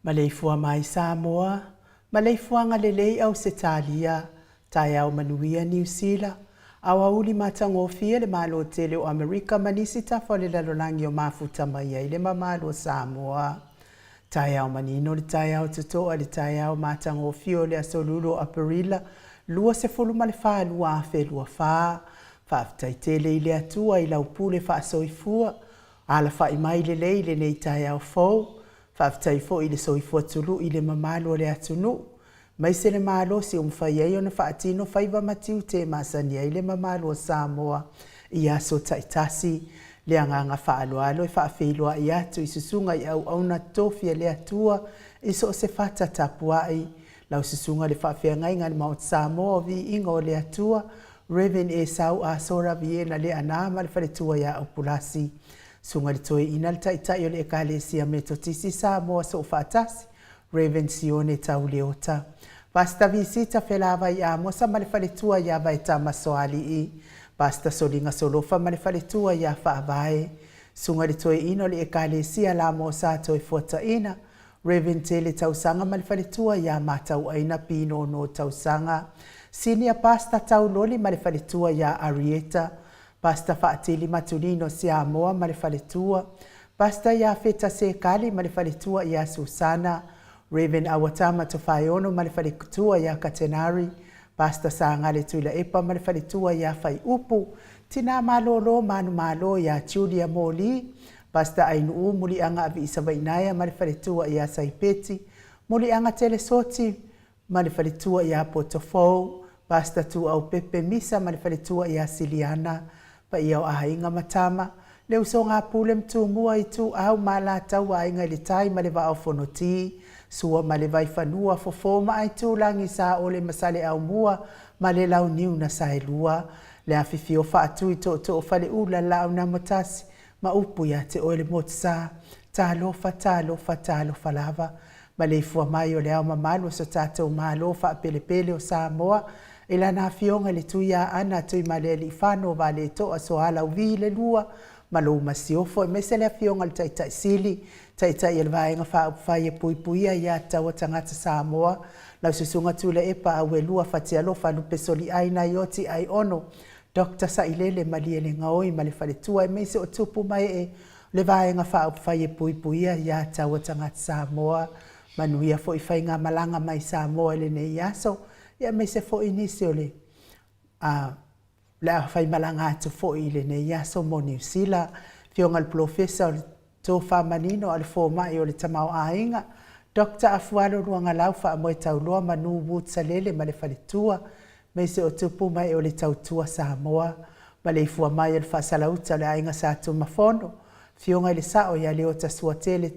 Maleifua mai Samoa, maleifuaga lelei Ausetalia, taeao manuia Niu Sila, aoauli matagofie le Malo tele o Amerika ma nisi tafa o le lalolagi o mafuta mai ai le mamalu o Samoa. Taeao manino le taeao totoa i le taeao matagofie o le aso Lulu o Aperila 24, 2024. Faafetai tele i le Atua i lau pule faasoifua, alafai mai lelei i lenei taeao fou. Faafetai foi i le soifua tului i le mamalu o le atunuu, maise le malosi ua mafai ai ona faatino faiva ma tiute e masani ai le mamalu o Samoa i aso taitasi. Le agaga faaaloalo e faafeiloai atu i susuga i auauna totofi a le Atua i so o se fata tapuai, lau susuga i le faafeagaiga i le Maota Samoa o Viiga o le Atua, Rev Esau Asora Viena Leaana ma le faletua ia Aupulasi, susuga i le Toeaina le Taitai o le Ekalesia Metotisi Samoa Soofaatasi, Rev Sione Tauleota, Pastor Visita Felavai Amosa ma le faletua ia Vaetama Soalii, Pastor Soliga Solofa ma le faletua ia Faavae, susuga i le Toeaina o le Ekalesia Lamosa Toefuataina, Rev Tele Tausaga ma le faletua ia Matauaina Pinono Tausaga, Senior Pastor Tauloli ma le faletua ia Arieta, Pastor Faatili Matulino Siamoa ma le faletua, Pastor Iafeta Sekali ma le faletua ia Susana, Rev Awatama Tofaeono ma le faletua ia Katenari, Pastor Sagale Tuilaepa ma le faletua ia Faiupu, Tina Malolo Manumalo ia Julia Moli, Pastor Ainuu Muliaga Aviisavainaea ma le faletua ia Saipeti, Muliaga Telesoti ma le faletua ia Potofou, Pastor Tuaupepe Misa ma le faletua ia Siliana, paia o aiga ma tama, le usoga a Pule ma Tumua, Ituau ma Alataua, Aiga i le Tai ma le Vaa o Fonoti, Sua ma le Vaifanua, Fofo ma Aitulagi, Saole ma Saleaaumua ma le Launiu na Saelua, le afifio Faatui Tootoo o Faleula, Laau na Amotasi ma upu ia te oe le Motusa. Talofa, talofa, talofa lava. Maleifua mai o le Ao Mamalu o so tatou Malo faapelepele o Samoa i lana Afioga i le Tuiaana Tuimalealiifano Vaaletoa Sualauvi le Lua ma lou Masiofo, aemaise le Afioga i le Taitai Sili, Taitai o le Vaega Faaupufai e Puipuia Aia Tatau a Tagata Samoa, lau Susuga Tuilaepa Auelua Fatialofa Lupesoliai Naioti Aiono, Doctor Sailele Malielegaoi ma le faletua, aemaise o tupu ma ee le Vaega Faaupufai e Puipuia Aia Tatau a Tagata Samoa. Manuia foi faigamalaga mai Samoa i lenei aso, aemaise foi nisi o le a le a faimalaga atu foi i lenei aso mo Niu Sila. Afioga i le Polofesa o le Tofa Manino a le Fomai o le Tamaoaiga, Doctor Afualo Luagalau Faamoetauloa Manu Wood Salele ma le faletua, aemaise o tupu ma ee o le Tautua Samoa. Maleifua mai o le Faasalauta o le Aiga Sa Tumafono, Afioga i le Sao ia Leota Suatele,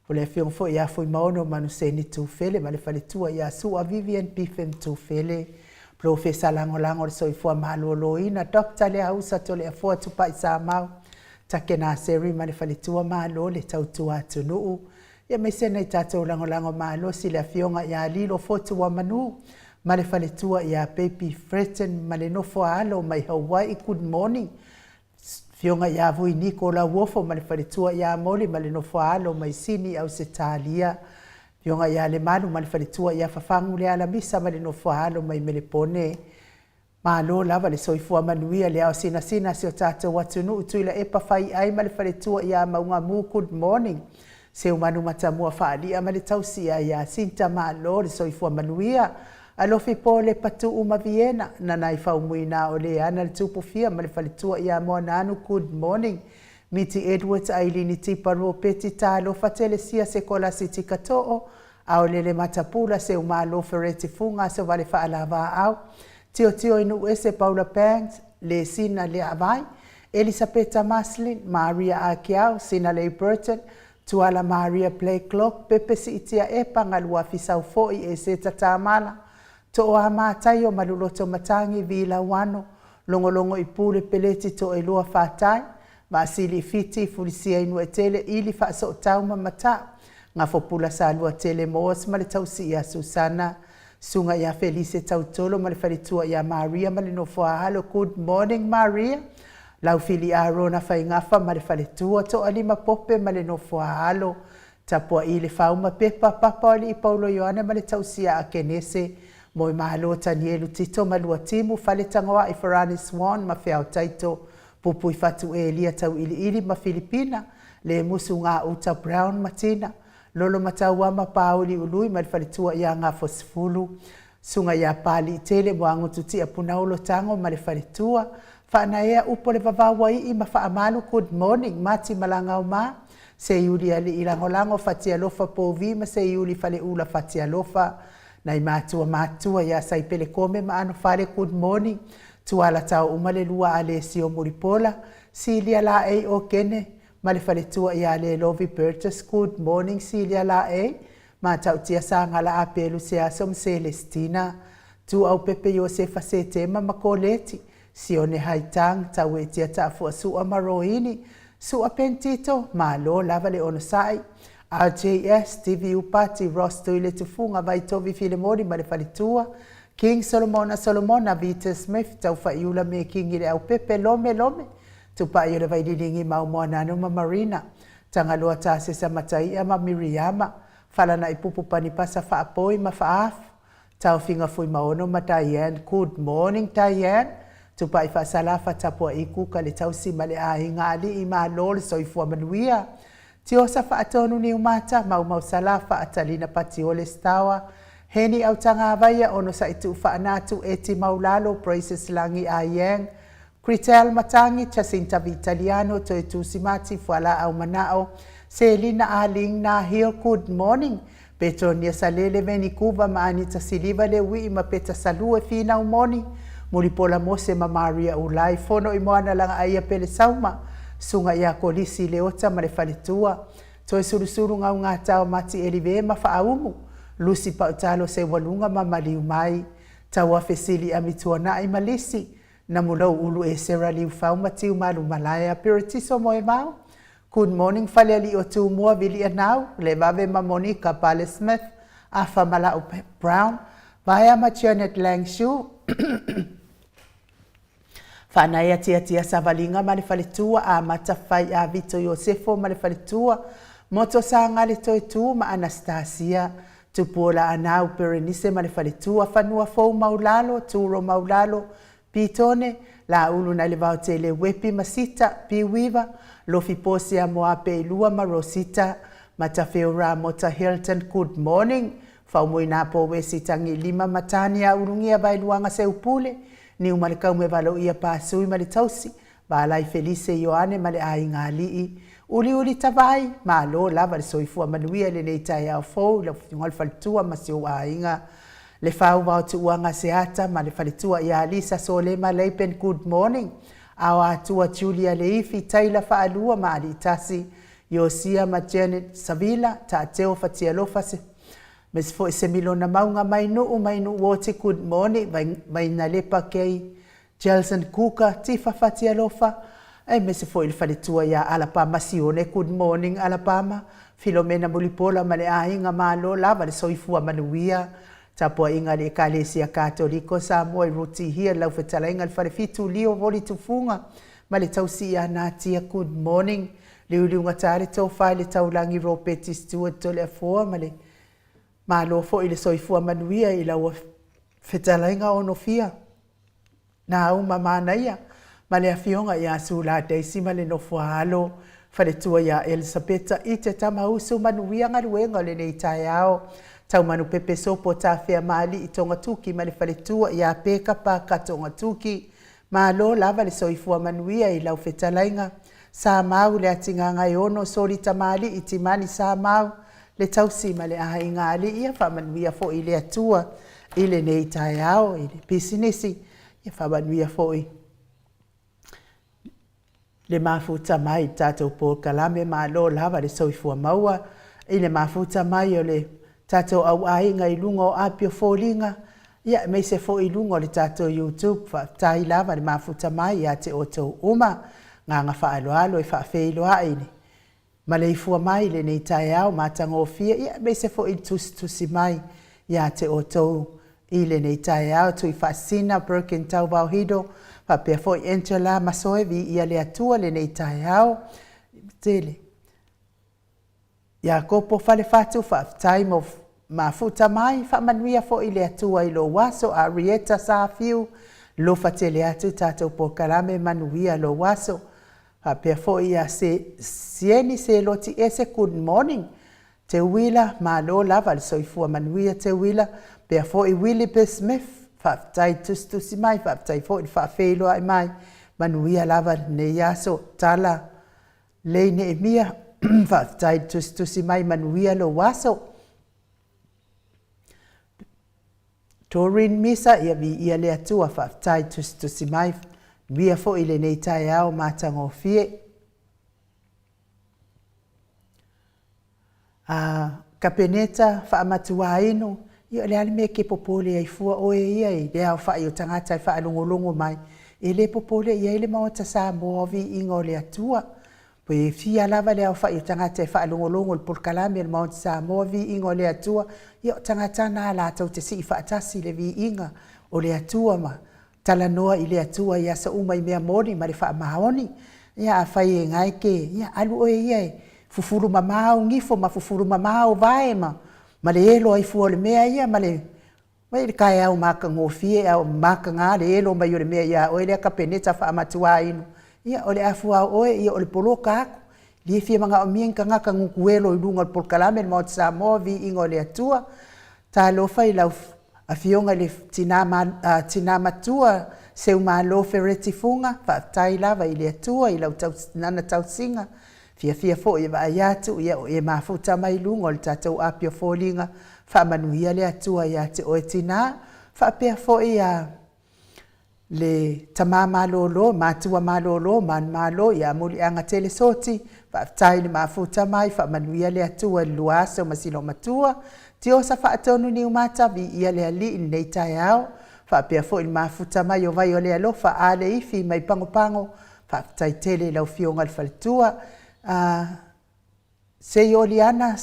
o le afioga foi ia Fuimaono Manuseni Tufele ma le faletua ia Sua Vivian Biffen Tufele, Polofesa Lagolago o le Soifua Maloloina Doctor Leausa Toleafoa Tupai Samau, Takena Seri ma le faletua. Malo le tautua atunuu. Aemaise nai tatou lagolago malosi le afioga ia Lilo Fotuamanu ma le faletua ia Baby Freton ma le nofo a alo mai Hawaii. Good morning. Afioga ia Vui Niko Lauofo ma le faletua ia Moli ma le nofo a alo mai Sini, Ausetalia. Afioga ia Lemalu ma le faletua ia Fafagu Lealamisa ma le nofo a alo mai Melepone. Malo lava le soifua manuia le ao sinasina si o tatou atunuu. Tuilaepa Faiai ma le faletua ia Maugamu. Good morning. Seumanu Matamua Faalia ma le tausia ia Sinta. Malo le soifua manuia. Alofi Pole Patuu ma Viena Nanai Faumuina o Leana le Tupufia ma le faletua ia Moananu. Good morning. Miti Edwards Ailini Tipa Ropeti. Talofa Telesia Sekolasi Tikatoo Aolele Matapula Seumalo Fereti Fuga Sovale Faalavaau Tiotio i Nuuese Paula Banks Lesina Leavai Elisapeta Maslin Maria Akiau Sinalei Burton Tuala Maria Blakelock Pepe Siitia Epa Galuafi Saufoi Eseta Tamala Tooa Mataio Maluloto Matangi Vi Lauano Logologo i Pule Peleti Toelua Fatai Vaasili Fiti Fulisia i Nuetele Ili Faasootau ma Matau Gafopula Salua Tele Moas ma le tausi ia Susana, Susuga ia Felise Tautolo ma le faletua ia Maria ma le nofo a alo. Good morning Maria. Laufili Arona Faigafa ma le faletua, Toalima Pope ma le nofo a alo. Tapua'i Lefau ma Pepa, Papa o Alii Paulo Ioane ma le Tausia a Kenese, Moemalo Tanielu Tito ma Luatimu, Faletagoa'i Farani Swan ma Feao Taito, Pupuifatu Elia Tau'ili'ili ma Filipina, Lemusu Gauta Brown ma Tina, Lolo Matauama Pauli Ului ma le Faletua ia Gafosefulu, Susuga ia Pali'itele Moagutu Ti'a Punaolo Tago ma le Faletua, Faanaea Upu o le Vavau Ai'i ma Faamalu Good morning Mati Malagaoma, Seiuli Alii Lagolago Fatialofa Povi ma Seiuli Faleula Fatialofa, Nai matua matutua ia Saipele Kome ma Anofale Good morning Tuala Taouma le Lua Alesio Mulipola, Silia Laei Okene ma le Faletua ia Lelovi Burgess Good morning Silia Laei Matautia Sagala Apelu Seaso ma Selestina Tuaupepe Iosefa Setema ma Koleti Sione Haitang Tauetia Taafuasua ma Roini Sua Pentito Malo lava le onosai RJS TVU Pati Ross Tuiletufuga Vaitovi Filemoni ma le Faletua King Solomona Solomona Vita Smith Taufaiula Mekingi le Aupepe Lome Lome Tupai o le Vaililigi Maumoanano ma Marina Tagaloa Tasesa Mataia ma Miriama Falana'ipupu Panipasa Faapoi ma Faafu Taofiga Fuimaono ma Diane Good morning Diane Tupai Faasalafa Tapua'i Kuka le Tausi ma le Aiga Ali'i Malo le Soifua Manuia Tiosa Faatonu Niumata Maumau Salafa Atalina Patiole Stawa Heni Autagavaia Onosa'i Tuufaanatu Eti Maulalo Praises Lagi Aiang Critel Matangi Jacinta Vitaliano Toe Tusimati Fualaau Mana'o Selina Aling Nahio Good morning Petonia Salele Venikuva ma Anita Siliva Leui'i ma Peta Salue Finau Moni Mulipola Mose ma Maria Ulai Fono i Moana Lagaaia Pele Sauma Susuga ia Kolisi Leota ma le Faletua Toe Sulusulu Gaugatao Mati Elive ma Faaumu Lusi Pautalo Seualuga ma Maliumai Tauafe Sili Amituana'i ma Lisi Namulou Ulu Esera Liufau ma Tiumalu Malaea Piratiso Moemao Good morning Falealii o Tumua Vilianau Levave ma Monica Pale Smith Afa Mala'u Brown Vaea ma Janet Langshu Faanaea Tiatia Savaliga ma le Faletua Amata Fai'a Vito Iosefo ma le Faletua Moto Sagale Toetu ma Anastasia Tupuola Anau Perenise ma le Faletua Fanua Fou Maulalo Turo Maulalo Pitone, Laulu nai le Vaotele Wepi ma Sita, Piuiva, Lofi Posia Moape Ilua ma Rosita, Matafeora Mota Hilton Good morning, Faumuina Powesi Tagilima ma Tania Ulugia Vaeluaga Seupule, Niumalekaume Valoia Pasui ma le Tausi, Valai Felise Ioane ma le Aiga Alii, Uliuli Tavai, Malo lava le soifua manuia i lenei taeao fou i lau Afioga le Faletua ma si ou aiga. Le Fauvao Tuuaga Seata ma le Faletua ia Lisa Solema Leipen Good morning Aoatua Julia Leifi Taylor Faalua ma Aliitasi Iosia ma Janet Savila Taateo Fatialofa se Miss foi Semilona Mauga Mainuu Mainuu Oti Good morning Vainalepa Kei Jelson Kuka, Tifa Fatialofa, aemaise foi le faletua ia Alapama Sione Good morning Alapama, Filomena Mulipola ma le aiga Malo lava le soifua manuia. Tapuaiga a le Ekalesia Katoliko Samoa i Rutihia lau fetalaiga le Falefitu Lio Voli Tufuga ma le tausi ia Natia Good morning Liuliugata le tofa i le taulagi Ropeti Stewart Toleafoa ma le Malo foi le soifua manuia i lau fetalaiga Onofia. Nau ma Manaia, ma le afioga ia Sula Daisy ma le nofo a alo, faletua ia Elisapeta i te Tamausu manuia galuega o lenei taeao. Taumanu pepe sopo tafea ma alii Togatuki ma le faletua ia Peka Paka Togatuki. Malo lava le soifua manuia i lau fetalaiga. Sa mau le atigagaeono soli tamalii timani sa mau le tausi ma le aiga alii ia faamanuia foi i le Atua i lenei taeao i le pisinisi ia faamanuia foi le mafuta mai i le tatou polokalame malo lava le soifua maua i le mafuta mai o le tatou auaiga i luga o api o foliga ia aemaise foi i luga o le tatou YouTube faafetai lava le mafuta mai ia te outou uma gaga faaaloalo e faafeiloai i le Maleifua mai i lenei taeao matagofie, ia aemaise foi i le tusitusi mai ia te outou i lenei taeao. Tuifaasisina Birkin Tauvaohido, faapea foi Angela Masoe, viia le Atua lenei taeao. Tele. Iakopo Falefatu, faafetai mo mafuta mai, faamanuia foi le Atua i lou aso. Arieta Safiu, lofa tele atu tatou polokalame, manuia lou aso. Faapea foi ia Sieni Seloti Ese, good morning. Teuila, malo lava le soifua manuia Teuila. Pea foi Willie B. Smith, faafetai tusitusi mai, faafetai foi le faafeiloai mai, manuia lava lenei aso. Tala Lei Neemia, faafetai tusitusi mai, manuia lou aso. Torin Misa, ia viia le Atua, faafetai tusitusi mai, manuia foi lenei taeao matagofie. Kapeneta Faamatuaino, ia o le a le mea e te popole ai fua oe ia i le aofai o tagata e faalogologo mai, e le popole i ai le Maota Samoa o Viiga o le Atua. Pe fia lava le aofai o tagata e faalogologo i le polokalame a le Maota Samoa Viiga o le Atua, ia o tagata na latou te sii faatasi le viiga o le Atua ma talanoa i le Atua i aso uma i mea moni ma le faamaoni. Ia afai e na e te, ia alu oe ia e fufulu mama au nifo ma fufulu mama au vae ma le elo ai fua o le mea ia ma le vaai i le taeao matagofie a o mataga le elo mai o le mea ia oe lea Kapeneta Faamatuaino. Ia o le a fua o oe, ia o le poloka atu. E le fia manaomia ni tagata nutuelo i luga o le polokalame a le Maota Samoa Viiga o le Atua. Talofa i lau Afioga i le Tina Matua Seumalo Fereti Fuga, faafetai lava i le Atua i lana tausiga, fiafia foi e vaai atu o e mafuta mai luga o le tatou api o foliga, faamanuia le Atua ia te oe tina. Faapea foi ia le tama malolo, matua malolo manumalo ia Muliaga Telesoti, faafetai le mafuta mai, faamanuia le Atua i le lua aso ma si loomatua. Tiosa Faatonu Niumata, viia le Alii i lenei taeao, faapea foi le mafuta mai o vai o le alofa a le ifi mai Pagopago, faafetai tele i lau Afioga i le Faletua. Seioliana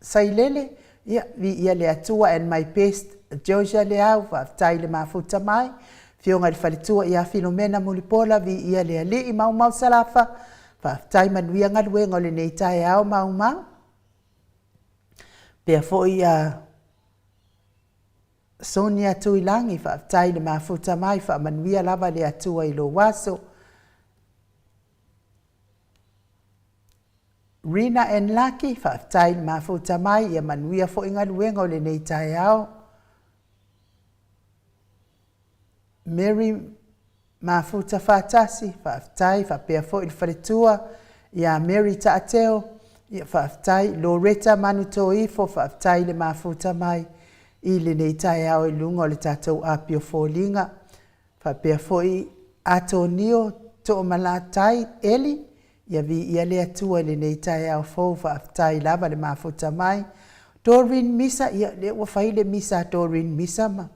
Sailele, ia viia le Atua and my best Josia Leau, faafetai le mafuta mai. Afioga i le Faletua ia Filomena Mulipola, viia le Alii. Maumau Salafa, faafetai, manuia galuega o lenei taeao Maumau. Pea foi ia Sonia Tuilagi, faafetai le mafuta mai, faamanuia lava le Atua i lou aso. Rina and Lucky, faafetai le mafuta mai, ia manuia foi galuega o lenei taeao. Mary Mafuta Faatasi, faafetai, faapea foi le faletua ia Mary Taateo, ia faafetai. Loretta Manutoifo, faafetai le mafuta mai i lenei taeao i luga o le tatou api o foliga. Faapea foi Atonio Toomalatai Eli, ia viia le Atua i lenei taeao fou, faafetai lava le mafuta mai. Doreen Misa, ia lea ua fai le misa a Doreen Misa ma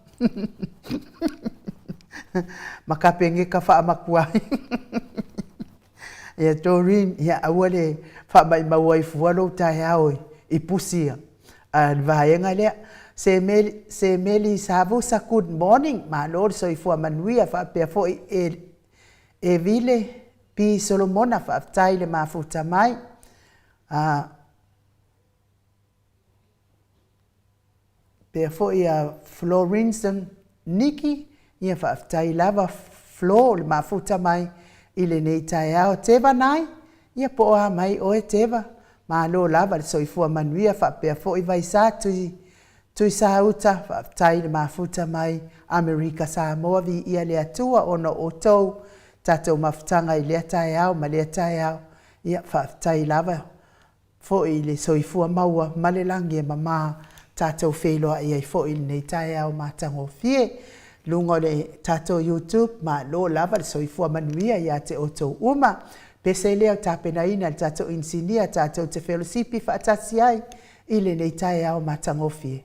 ma Kapeneta faamatua ai. Ia Doreen, ia aua le faamaimau ai fua lou taeao i pusi a le vaega lea. Semeli, Semeli Savusa, good morning, malo le soifua manuia, faapea foi Evile P. Solomona, faafetai le mafuta mai. Pea foi ia Florinson Niki, ia faafetai lava Flo le mafuta mai i lenei taeao. Teva Nai, ia po o a mai oe Teva, malo lava le soifua manuia, faapea foi Vaisa Tui, Tuisauta, faafetai le mafuta mai Amerika Samoa, viia le Atua ona o outou tatou mafutaga i lea taeao ma lea taeao, ia faafetai lava foi i le soifua maua ma le lagi e mama, tatou feiloai ai foi i lenei taeao matagofie. Luga o le tatou YouTube, malo lava le soifua manuia ia te outou uma. Pese lea o tapenaina e le tatou inisinia tatou te felosipi faatasi ai i lenei taeao matagofie.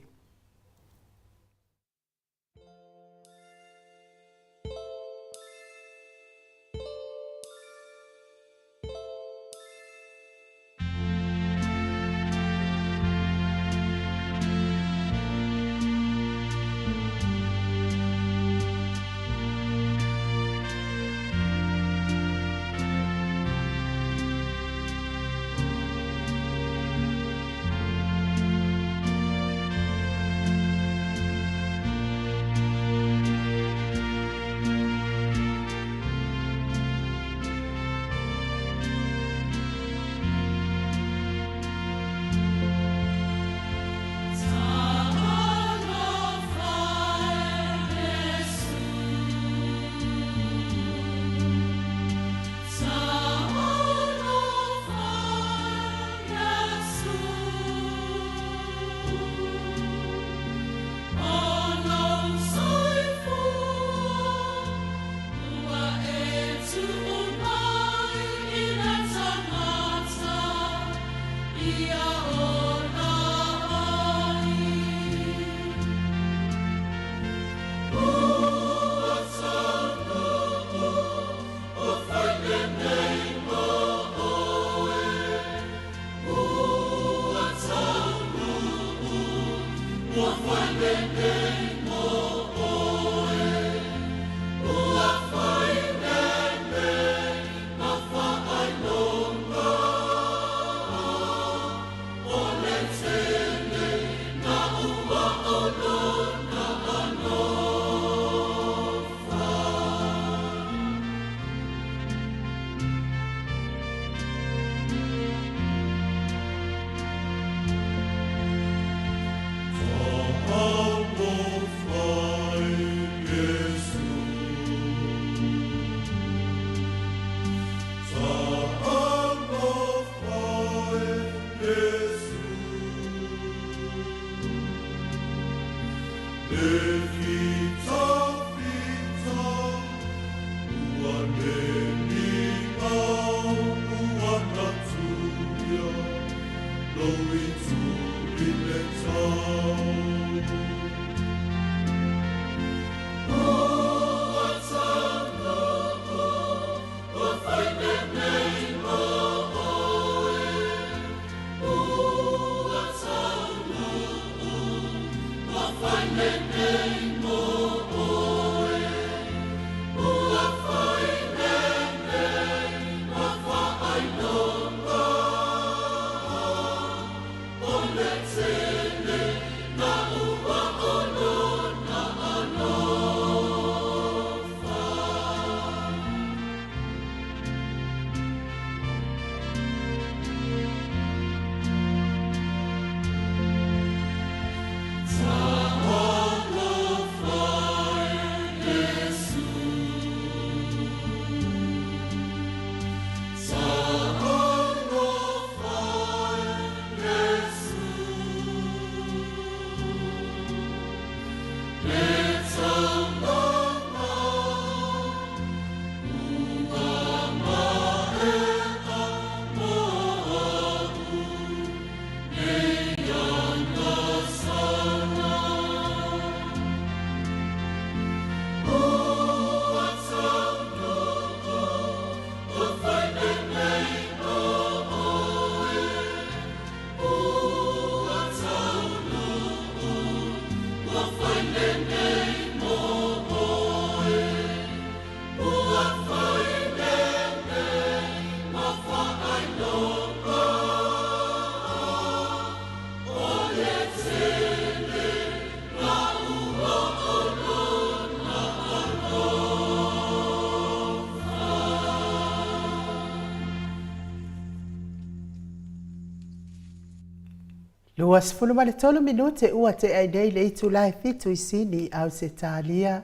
23 minute ua tea ai nei le itula e fitu i Sini, Ausetalia.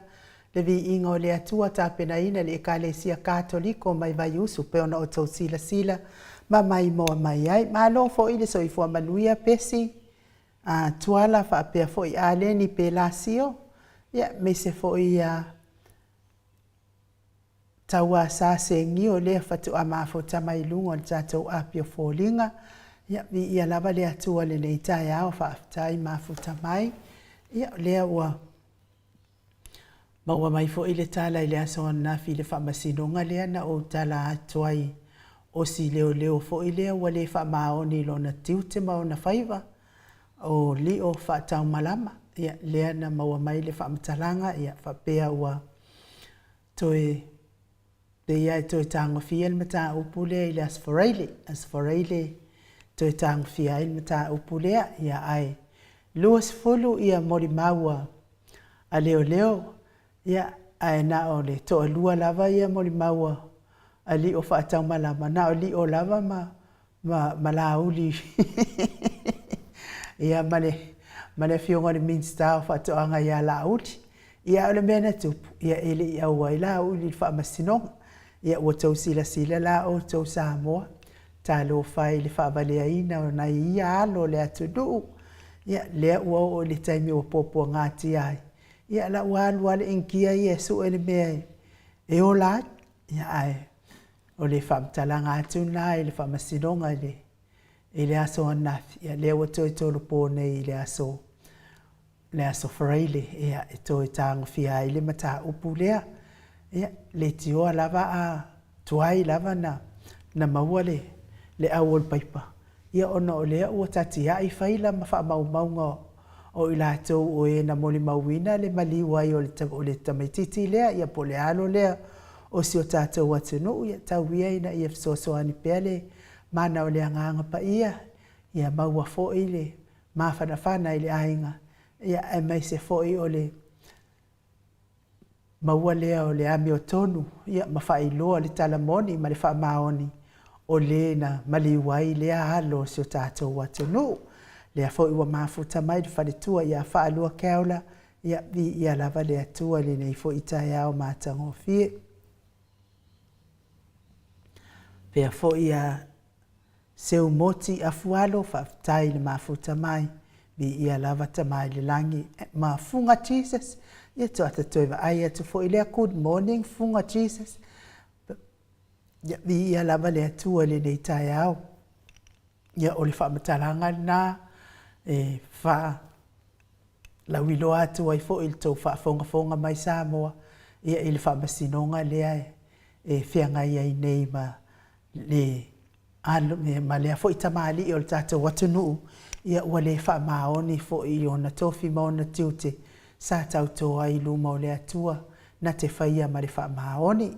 Le viiga o le Atua tapenaina le Ekalesia Katoliko mai Vaiusu pei ona outou silasila ma maimoa mai ai. Malo foi le soifua manuia Pesi, a Tuala faapea foi Aleni Pelasio, ia aemaise foi ia Taua sa segio lea fatoa mafuta mai luga o le tatou api o foliga. Ia, viia lava le Atua i lenei taeao, faafetai mafuta mai. Ia, o lea ua maua mai foi le tala i le aso ananafi i le faamasinoga lea na ou tala atu ai, o si leoleo foi lea ua le faamaoni i lona tiute ma ona faiva, o Lio Faataumalama. Ia, lea na maua mai le faamatalaga, ia, faapea ua Toe pei lava e toe tagofia le mataupu lea i le Aso Faraile, Aso Faraile toe tagofia ai le mataupu lea, ia ae 20 ia molimau a leoleo, ia ae na o le toalua lava ia molimau a Lio Faataumalama, na o Lio lava ma ma, ma Laauli ia ma le, ma le afioga i le Minisita o Faatoaga ia Laauli. Ia a o le mea na tupu, ia e le i auai Laauli i le faamasinoga. Ia ua tou silasila la outou Samoa, talofa e i le faavaleaina o nai ia alo o le atunuu, ia lea ua oo i le taimi ua puapuagatia ai, ia la ua alu lava le Initia ia e sue le mea e ola ai. Ia ae O le faamatalaga atu lena i le faamasinoga i le, i le aso ananafi, ia lea ua toe tolopo nei i le aso, le aso Faraile, ia, e toe tagofia ai le mataupu lea. Ia, leitioa lava a tuai lava na, na maua le, le au o le paipa, ia ona o lea ua tatiai faila ma faamaumauga o i latou o e na molimauina le maliu ai o le, o le tamaitiiti lea, ia po o le alo lea o si o tatou atunuu, ia tau ia ina ia fesoasoani pea le mana o le Agaga Paia, ia maua foi le mafanafana i le aiga, ia aemaise foi o le maua lea o le amiotonu ma faailoa le tala moni ma le faamaoni o le na maliu ai lea alo o si o tatou atunuu. Lea foi ua mafuta mai le faletua ia Faalua Keaula, ia viia lava le Atua i lenei foi taeao matagofie. Pea foi ia Seu Moti Afualo, faafetai i le mafuta mai, viia lava Tama i le Lagi ma Fuga Jesus, ia toata toe vaai atu foi lea, good morning Fuga Jesus, ia viia lava le Atua i lenei taeao. Ia o le faamatalaga lena e faa lauiloa atu ai foi i le tou faafogafoga mai Samoa, ia i le faamasinoga lea e feagai ai nei ma le ma lea foi tamalii o le tatou atunuu, ia ua le faamaoni foi i ona tofi ma ona tiute. sa tauto ai i luma o le Atua na te faia ma le faamaoni.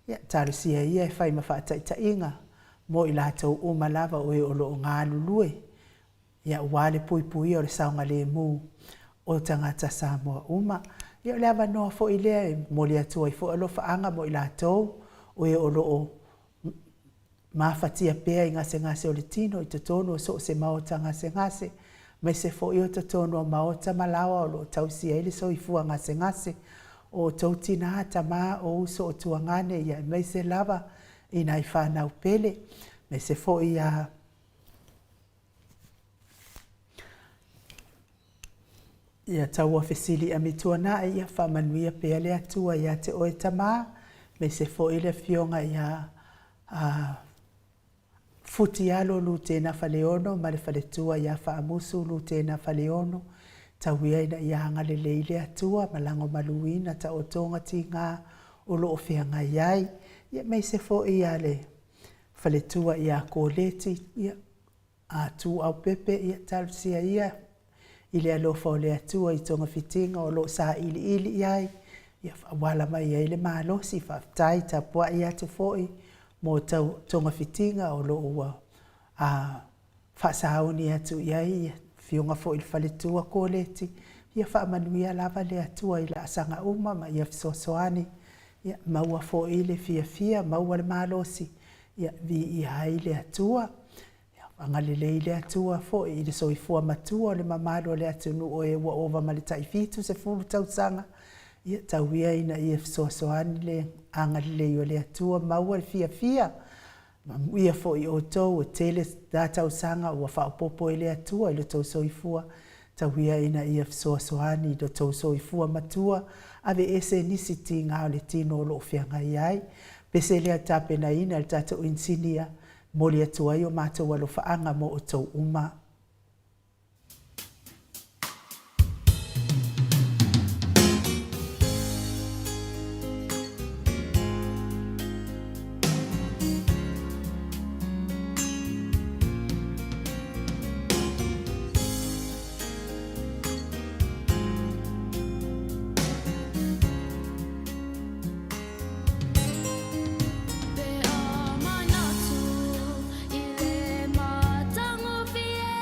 Ia, talosia ia e fai ma faataitaiga mo i latou uma lava o e o lo o galulue, ia, aua le puipuia o le saogalemu o tagata Samoa uma. Ia, o le avanoa foi lea e momoli atu ai foi alofaaga mo i latou o e o lo o mafatia pea i gasegase o le tino i totonu o so o se maota gasegase, aemaise foi o totonu o maota ma laoa o lo o tausia ai le soifua gasegase o outou tinā, tamā, o uso, o tuagane, ia aemaise lava i nai fanau pele, aemaise foi ia Ia taua fesili amituanai, ia faamanuia pea le Atua ia te oe tamā, aemaise foi le afioga ia Futialo Lutena Faleono ma le faletua ia Faamusu Lutena Faleono, tau ia ina ia agalelei le Atua ma lagomaluina taotoga tiga o lo o feagai ai, ia aemaise foi ia le faletua ia Koleti, ia A tu aupepe, ia talosia ia i le alofa o le Atua i togafitiga o lo o sailiili i ai, ia faaauala mai ai le malosi. Faafetai tapuai atu foi mo togafitiga o lo o ua faasauni atu i ai Afioga foi i le faletua Koleti, ia faamanuia lava le Atua i laasaga uma ma ia fesoasoani, ia maua foi le fiafia, maua le malosi, ia viia ai le Atua. Ia agalelei le Atua foi i le soifua matua o le mamalu o le atunuu o e ua ova ma le tai 70 tausaga, ia tau ia ina ia fesoasoani le agalelei o le Atua, maua le fiafia, manuia foi outou e tele na tausaga ua faaopoopo e le Atua i lo tou soifua, tau ia ina ia fesoasoani i lo tou soifua matua, aveese nisi tiga o le tino o lo o feagai ai. Pese lea tapenaina e le tatou inisinia Momoli atu ai o matou alofaaga mo outou uma. Pe a manatu i le matagofie.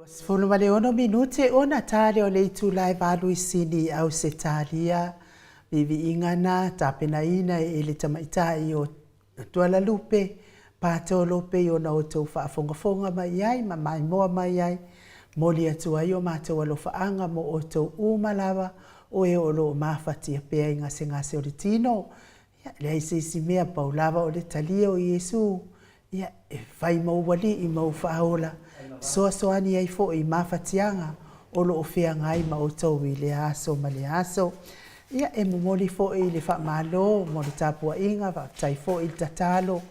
16 minute ona ta lea o le itula e 8 i Sini i Ausetalia. Viiviiga na tapenaina e le tamaitai o Tualalupe, Patolope i ona outou faafogafoga mai ai ma maimoa mai ai. Momoli atu ai o matou alofaaga mo outou uma lava o e o lo o mafatia pea i gasegase o le tino. Ia, leai se isi mea, pau lava o le talia o Iesu, ia, e fai ma ou alii ma ou faaola, fesoasoani ai foi i mafatiaga o lo o feagai ma outou i lea aso ma lea aso. Ia, e momoli foi le faamalo mo le tapuaiga, faafetai foi le tatalo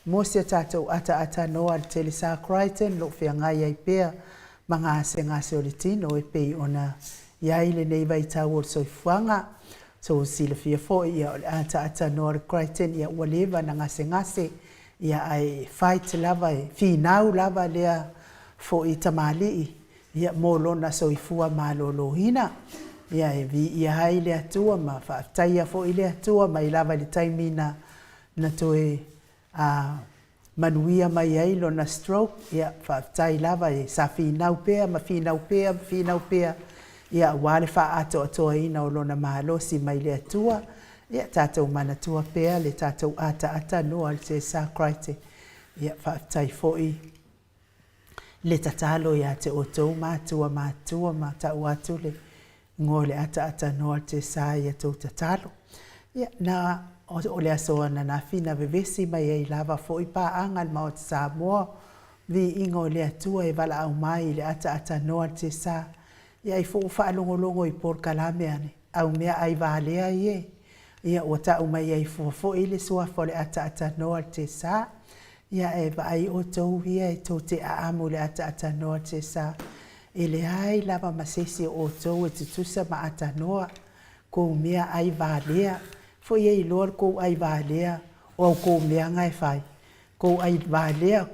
mo si a tatou ataatanoa le Telesa Crichton o lo o feagai ai pea ma gasegase o le tino e pei ona i ai lenei vaitau o le soifuaga. Tou silafia foi, ia, o le ataatanoa o le Crichton, ia, ua leva na gasegase, ia, ae fight lava, e finau lava lea foi tamalii, ia, mo lona soifua maloloina. Ia, e viia ai le Atua ma faafetaia foi le Atua mai lava i le taimi na na toe a manuia mai ai lona stroke. Ia, faafetai lava e sa finau pea ma finau pea ma finau pea, ia, aua le faaatoatoaina o lona malosi mai le Atua. Ia, tatou manatua pea le tatou ataata noa le Tesa Christ. Ia, faafetai foi le tatalo ia te outou matua matutua ma tau atu le igoa o le ataatanoa le Tesa ia tou tatalo. Ia, na o le aso ananafi na vevesi mai ai lava foi paaga a le Maota Samoa, viiga o le Atua e valaau mai i le ataatanoa le Tesa. Ia, ai foi ua faalogologo i polokalame a le au meaai valea ie. Ia, ua tau mai ai fua foi le suafa o le ataatanoa le Tesa. Ia, e vaai outou ia e tou te aamu i le ataatanoa le Tesa. E leai lava ma se isi o outou e tutusa ma atanoa kou mea ai valea. Foi e iloa le kou ai valea o au kou mea na e fai. Kou ai valea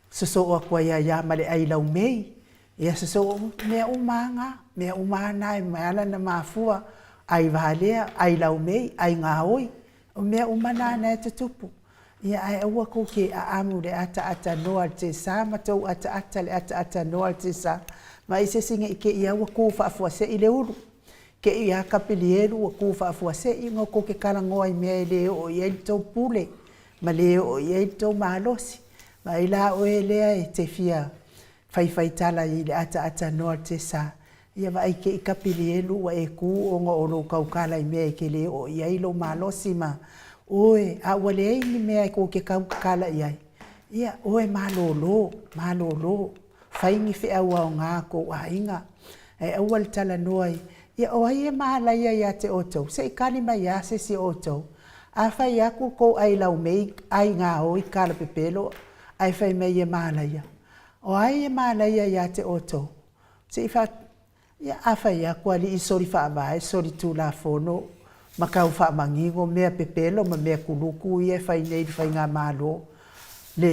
sosoo atu ai ia ma le ai laumei. Ia sosoo mea uma lava na, mea uma lava na e ala ona mafua, ai valea, ai laumei, ai gaoi, o mea uma na na e tutupu. Ia, ae aua kou te aamu i le ataatanoa a le Tesa ma tou ataata i le ataatanoa a le Tesa. Vaai se isi nei te i lava ua tu faafuasei le ulu, te i lava Kapilielu ua tu faafuasei ona tou te talanoa i mea e le oo i ai le tou pule ma le oo i ai le tou malosi. Vaai la oe lea e te fia faifaitala i le ataatanoa a le Tesa, ia vaai te i Kapilielu ua e tu ona o lou tautala i mea e te le oo i ai lou malosi ma oe, a ua leai ni mea e tou te tautatala i ai, ia oe malolo, malolo, fai ni feau aoga a tou aiga, ae aua le talanoa i, ia o ai e malaia ia te outou? Se i tali mai lava se isi o outou. A fai atu tou ai laumei, ai gaoi kalapepelo, ae fai mai e malaia, o ai e malaia ia te outou? Se i fa... Ia, a fai atu alii soli faavae, soli tulafono, ma tau faamanino mea pepelo ma mea kuluku ia e fai nei i le faigamalo, le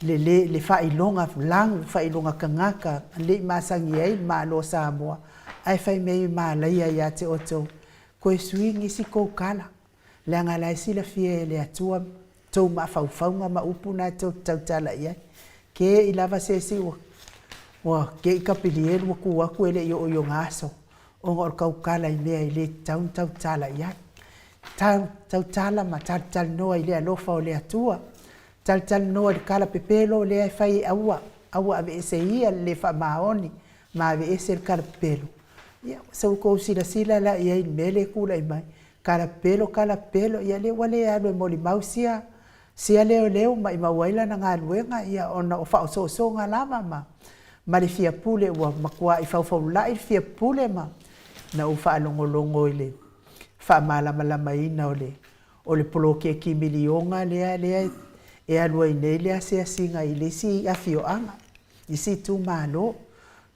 le le le faailoga lagu, faailoga tagata, le i masani ai le Malo o Samoa, ae fai mai e malaia ia te outou, toe sui nisi tou tala, leaga la e silafia e le Atua tou mafaufauga ma upu na e tou te tautala i ai. Ke i lava se isi ua ua ke i Kapilielu ua tu atu e le i oo i ona aso, ona o le tautala i mea e le tatau ona tautala i ai. Tau, tautala ma talatalanoa i le alofa o le Atua. Talatalanoa i le kalapepelo lea e fai e aua, aua aveese ia le le faamaoni ma aveese le kalapepelo. Ia, se ua tou silasila la i ai i le mea lea e tulai mai, kalapepelo, kalapepelo, ia lea ua le alu e molimau sia, sia leoleo maimau ai lana galuega, ia, ona o faaosoosoga lava ma, ma le fia pule ua matuai faufaulalai le fia pule ma na ou faalogologo i le faamalamalamaina o le O le poloketi miliona lea lea e alu ai nei le asiasiga i le isi afioaga, isi itumalo.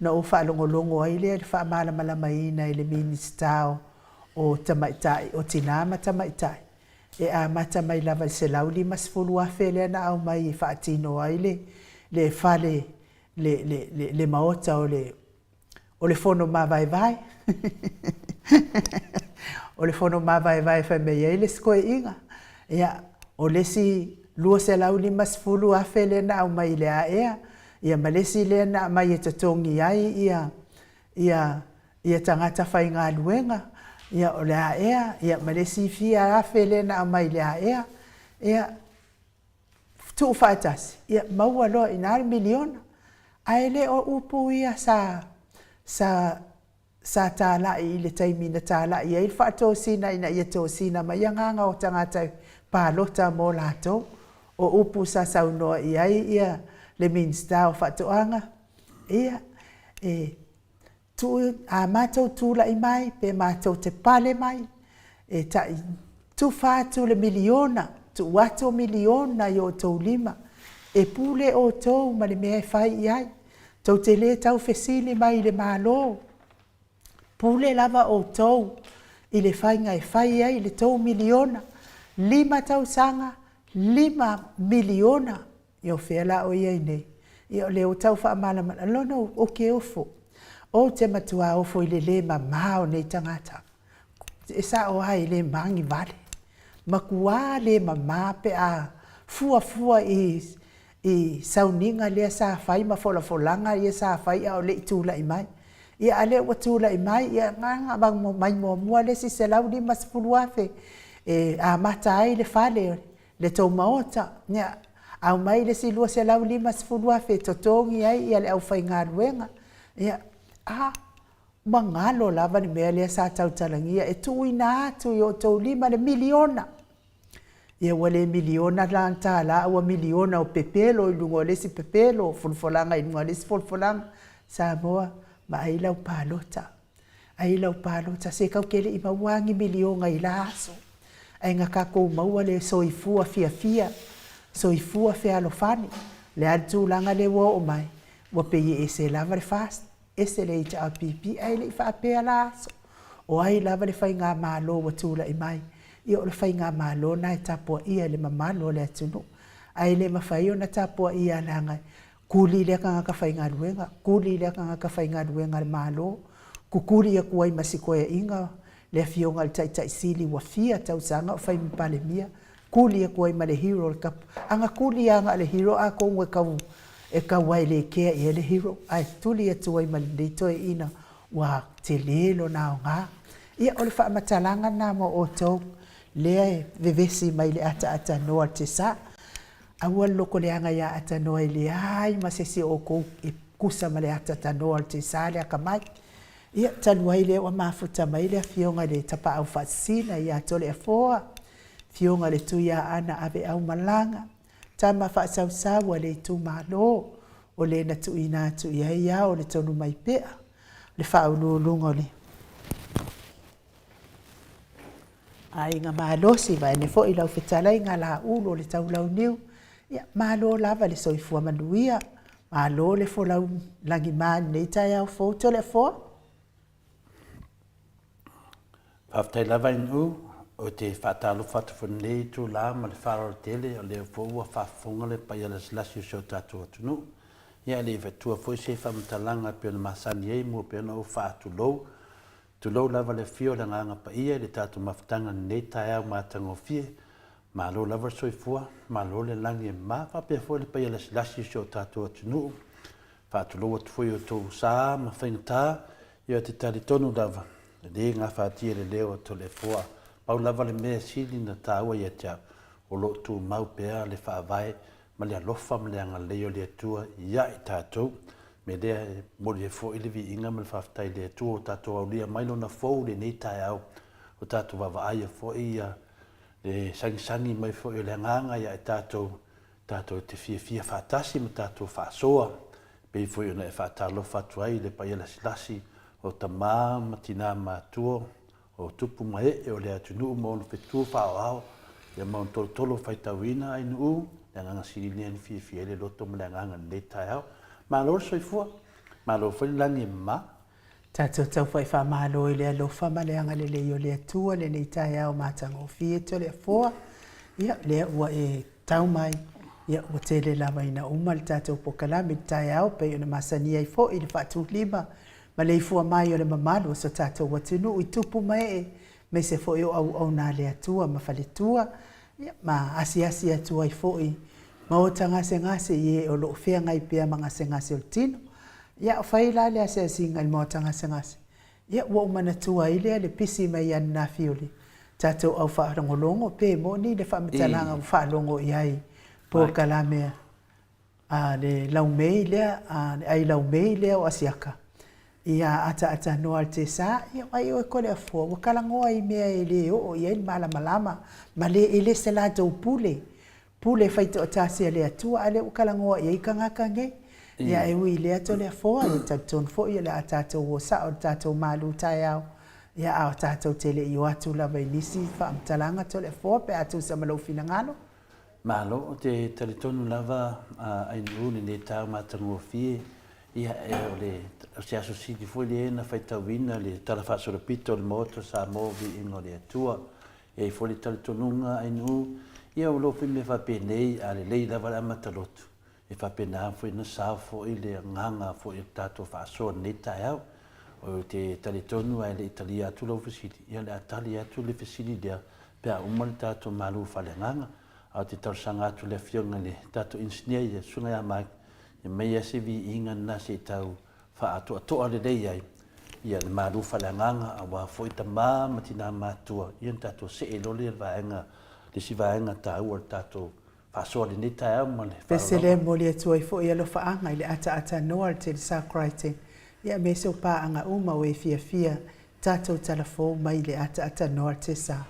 Na ou faalogologo ai lea i le faamalamalamaina e le Minisita o Tamaitai, o Tina ma Tamaitai, e amata mai lava i le $150,000 lea na aumai e faatino ai le le fale, le le le maota o le O le fono mavaevae O le fono mavaevae e fai mai ai le isi toeaiina, ia, o le isi 250,000 lea na aumai i le aea, Ia ma le isi lea na aumai e totogi ai ia ia ia tagata faigaluega, ia o le a ea, ia ma le isi fia afe lea na aumai i le a ea, ia tuufaatasi, ia maua loa i ina le miliona. Ae le o upu ia sa sa sa talai i le taimi na talai ai le faatosina ina ia tosina mai agaga o tagata e palota mo latou. O upu sa saunoa i ai ia le Minisita o Faatoaga, ia, e tuu a matou tulai mai pe matou te pale mai, e tai tufa atu le miliona, tuu atu o miliona i o outou lima, e pule outou ma le mea e fai i ai. Tou te le tau fesili mai i le Malo, pule lava outou i le faiga e fai ai le tou miliona, 5 tausaga, $5 miliona. Ia o fea la o i ai nei? Ia o lea ua tau faamalamalama, lona ou te ofo, ou te matua ofo i le le mama o nei tagata. E sao lava e le magivale, matua le mama pe a fuafua i i sauniga lea sa fai ma folafolaga ia sa fai a o le i tulai mai. Ia a o lea ua tulai mai, ia na ona aumai muamua le isi $150,000 e amata ai le fale, le tou maota, ia aumai le isi $250,000 e totogi ai le aufaigaluega. Ia, a, ua galo lava le mea lea sa tautalagia e tuuina atu i o outou lima le miliona. Ia ua le miliona la le tala a ua miliona o pepelo i luga o le isi pepelo, o folafolaga i luga o le isi folafolaga. Samoa, vaai lau palota, ai lau palota, se tatou te le i maua lava ni miliona i la aso, ae na tatou maua le soifua fiafia, soifua fealofani. O le a le tulaga lea ua oo mai? Ua pei e ese lava le FAST, ese le HRPP, ae le i faapea la aso. O ai lava le faigamalo ua tulai mai, ia o le faigamalo lena e tapuaia e le mamalu o le atunuu. Ae le mafai ona tapuaia leaga e kuli lea tagata faigaluega, kuli lea tagata faigaluega a le Malo, kukuli atu ai ma si toeaina le Afioga i le Taitai Sili ua fia tausaga o fai ma Palemia, kuli atu ai ma le hero o le tapu. A na kuli lava na o le hero atonu e tau e tau aelekea i ai le hero, ae tuli atu ai ma lenei toeaina ua tele lona aoga. Ia, o le faamatalaga lena mo outou lea e vevesi mai i le ataatanoa o le tiasa. Aua le lotoleaga ia atanoa e leai ma se isi o outou e tusa ma le ataatanoa o le tiasa le atamai. Ia, talu ai lea ua mafuta mai le Afioga i le Tapaau Faasisina ia Toleafoa, Afioga i le Tuiaana Aveaumalaga, tama faasausau a le itumalo, o le na tuuina atu i ai ao le Tonumaipea, le faauluuluga o le aiga malosi, vaeane foi lau fetalaiga Laulu o le Taulauniu. Ia, malo lava le soifua manuia, malo le folau lagima i lenei taeao fou. Toleafoa. Faafetai lava i Nu'u, ou te faatalofa atu foi i lenei itula ma le faaaloalo tele, o lea foi ua faafofoga le paia lasilasi o si o tatou atunuu. Ia e le i avatua foi se faamatalaga e pei ona masani ai, mua pea ona ou faatulou. Tulou lava le afio o le Agaga Paia i le tatou mafutaga i lenei taeao matagofie. Malo lava le soifua, malo le lagi e mama, faapea foi le paia lasilasi o si o tatou atunuu. Faatulou atu foi i outou sa ma faigata, ia ou te talitonu lava, e le gafatia le leo o Toleafoa. Pau lava le mea e sili ona taua ia te au, o lo o tumau pea le faavae ma le alofa ma le agalelei o le Atua ia i tatou. O le mea lea e momoli ai foi le viiga ma le faafetai i le Atua ua tatou aulia mai Lona fou i lenei taeao, ua tatou vaavaaia foi le sagisagi mai foi o le Agaga ia i tatou, tatou te fiafia faatasi ma tatou faasoa, e pei foi ona e faatalofa atu ai i le paia lasilasi o tama ma tina matutua, o tupu ma ee o le atunuu ma ona fetu faaoao, ia ma ona tolotolo faitauina ai nuu, le agaga sili lea na fiafia ai le loto ma le agaga i lenei taeao. Malo le soifua, malo foi le lagi e mama. Tatou taufa'i faamalo i le alofa ma le agalelei o le Atua lenei taeao matagofie Toleafoa. Ia, lea ua e tau mai, ia ua tele lava ina uma le tatou polokalame i le taeao pei ona masani ai foi le faatulima ma le ifua mai o le mamalu o so tatou atunuu i tupu ma ee, aemaise foi o auauna a le Atua ma faletua, ia, ma asiasi atu ai foi Maota gasegase i e o lo o feagai pea ma gasegase o le tino. Ia, o fai la le asiasiga i le maota gasegase, ia, ua ou manatua ai lea le pisi mai ananafi o le tatou au faalogologo, pe moni le faamatalaga ua faalogo i ai polokalame a le laumei lea, a le ai laumei lea o Asiata, ia ataatanoa i le tesa, ia vaai oe Toleafoa, ua talanoa i mea e le oo i ai le malamalama, ma le, e le se latou pule, pule faitoatasi a le Atua, a lea ua talanoa i ai tagata nei. Ia e ui i lea Toleafoa, e talitonu foi o le a tatou o sao i le tatou malu taeao, ia a o tatou te le i o atu lava i nisi faamatalaga Toleafoa pe a tusa ma lou finagalo. Malo, ou te talitonu lava a Ainuu lenei tau matagofie, ia e o le o se aso sili foi lea na faitauina le Tala Faasolopito o le Maota o Samoa Viiga o le Atua. E i ai foi le talitonuga Ainuu, ia o lo foi mea faapenei a lelei lava le amata lotu, e faapena foi ona sao foi le agaga foi o le tatou faasoa i lenei taeao. Ou te talitonu ae le i talia atu lau fesili, ia o le a tali atu le fesili lea pe a uma le tatou malu faaleagaga. Ae ou te talosaga atu i le Afioga i le tatou Engineer ia, le Susuga ia Mike, ia aumai lava se viiga lena se i tau faaatoatoa lelei ai ia le malu faaleagaga aua foi tama ma tina matutua, ia ona tatou see loa lea i le vaega, le isi vaega taua o le tatou faasoa i lenei taeao ma le faaaloalo. Pese lea e momoli atu ai foi alofaaga i le ataata noa o le Telesa Crichton ia aemaise o paaga uma o e fiafia tatou talafou mai i le ataata noa o le Telesa.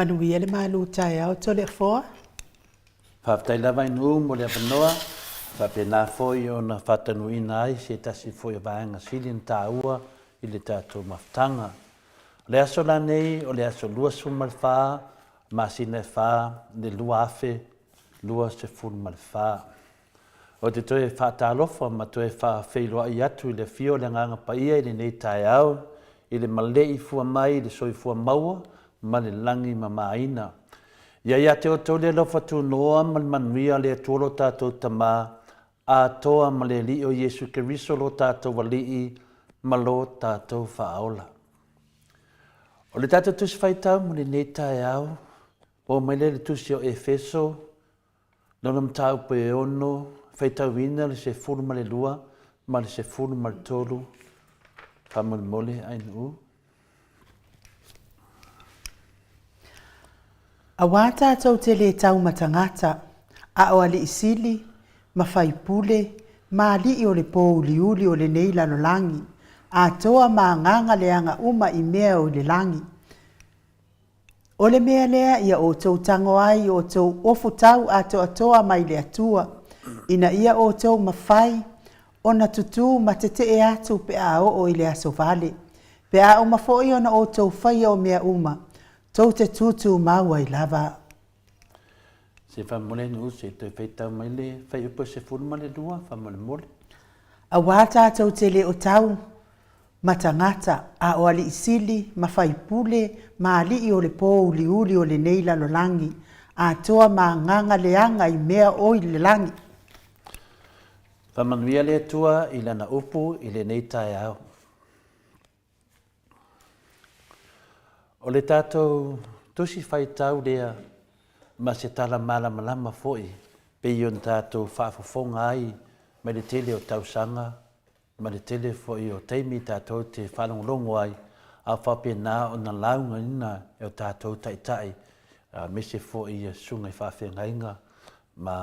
Manuia le malu taeao Toleafoa. Faafetai lava i Nuu mo le avanoa, faapena foi ona faatanuuina ai se tasi foi o vaega sili ona taua i le tatou mafutaga. O le aso la nei o le aso 24 masina e fa le 2024. Ou te toe faatalofa ma toe faafeiloai atu i le afio o le Agaga Paia i lenei taeao i le maleifua mai i le soifua maua ma le lagi mamaina. Ia ia te outou le alofa tunoa ma le manuia a le Atua lo tatou Tama, atoa ma le Alii o Iesu Keriso lo tatou Alii ma lo tatou Faaola. O le tatou Tusi Faitau mo lenei taeao, maua mai lea i le Tusi o Efeso, lona mataupu e 6, faitauina le 12 ma le 13, faamolemole Ainuu. Auā tātou te lē tau ma tagata, a o alii sili, ma faipule, ma alii o le pōuliuli o lenei lalolagi, atoa ma agaga leaga uma i mea o i le lagi. O le mea lea ia outou tago ai i outou ofutau atoatoa mai le Atua, ina ia outou mafai ona tutū ma tetee atu pe a oo i le aso vale, pe a uma foi ona outou faia o mea uma, tou te tūtūmau ai lava. Se faamolemole nuu se toe faitau mai le fuaiupu e 12 faamolemole. Auā tātou te le o tau ma tagata, a o alii sili, ma faipule, ma alii o le pōuliuli o lenei lalolagi, atoa ma agaga leaga i mea o i le lagi. Faamanuia le Atua i Lana upu i lenei taeao. O le tatou Tusi Faitau lea ma se tala malamalama foi pei ona tatou faafofoga ai mai le tele o tausaga ma le tele foi o taimi tatou te faalogologo ai a o faapena ona laugaina e o tatou taitai aemaise foi ia susuga i faafeagaiga ma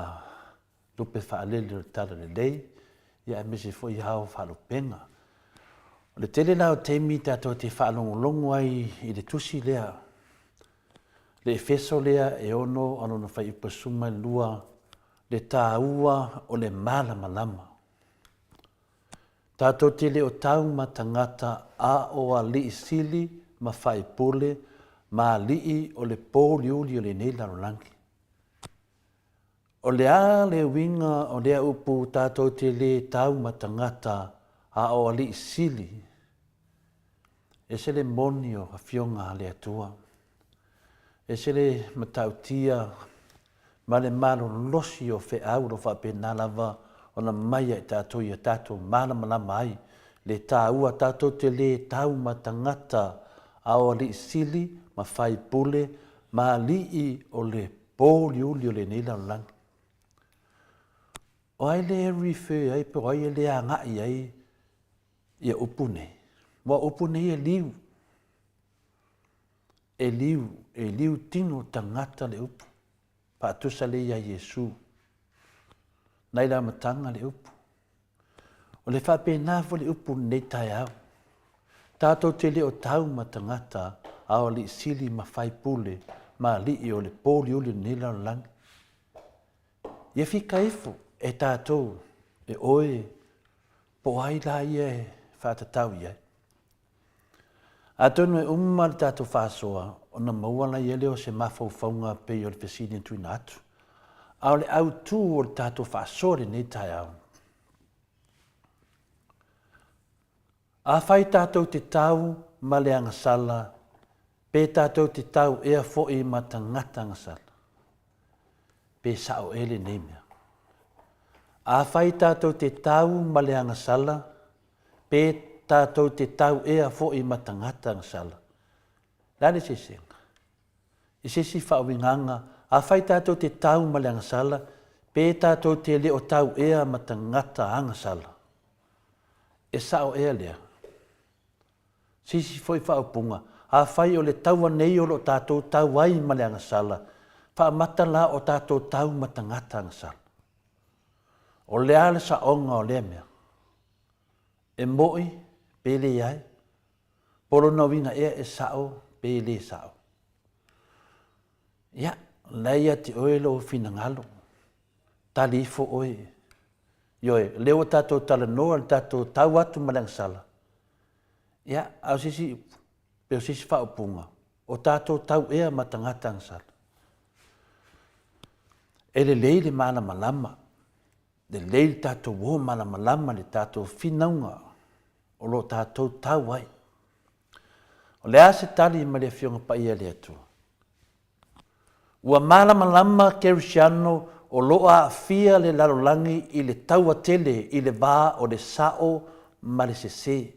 lupe faalele o le Talalelei, ia aemaise foi ao faalupega. O le tele la o taimi tatou te faalogologo ai i le tusi lea, le Efeso lea e 6 a lona fuaiupu 12, le taua o le malamalama. Tatou te le o tau ma tagata a o alii sili ma faipule ma alii o le pōuliuli o lenei lalolagi. O le a le uiga o lea upu tatou te lē tau ma tagata a o alii sili? Ese le moni o Afioga a le Atua. Ese le matautia ma le malolosi o feau o lo o faapena lava ona mai ia i tatou ia tatou malamalama ai le taua tatou te lē tau ma tagata a o alii sili ma faipule ma alii o le pōuliuli o lenei lalolagi. O ai lea e refer ai po o ai e le agai ai ia upu nei? Aua o upu nei e liu. E liu, e liu tino tagata le upu. Faatusa lea ia Iesu. Nai le amataga le upu. O le faapena foi le upu i lenei taeao. Tatou te le o tau ma tagata a o alii sili ma faipule ma alii o le pōuliuli o lenei lalolagi. Ia fika ifo e tatou, e oe, po o ai la ia e faatatau i ai. Atonu e uma le tatou faasoa ona maua laia lea o se mafaufauga pei o le fesili na tuuina atu. A o le autu o le tatou faasoa i lenei taeao, afai tatou te tau ma le agasala, pe tatou te tau ea foi ma tagata agasala, pe sao ea lenei mea? Afai tatou te tau ma le agasala, Pe tatou te tau ea foi ma tagata agasala. Le a le eseesega? I se isi faauigaga, afai tatou te tau ma le agasala, pe tatou te le o tau ea ma tagata agasala. E sao ea lea? Se isi foi faaupuga, afai o le taua nei o lo o tatou tau ai ma le agasala, faamata la o tatou tau ma tagata agasala. O le a le saoga o lea mea? E moʻi pe leai? Po o lona uiga ea e sao pe le sao? Ia, la e ia te oe lou finagalo. Tali ifo oe. Ioe, o lea ua tatou talanoa i le tatou tau atu ma le agasala. Ia, a o se isi upu, pe o se isi faaupuga, o tatou tau ea ma tagata agasala. E lelei le malamalama, lelei le tatou o malamalama i le tatou finauga o lo o tatou tau ai. O le a se tali mai le Afioga Paia a le Atua? Ua malamalama Kerisiano o lo o aafia le lalolagi i le taua tele i le va o le sao ma le sese.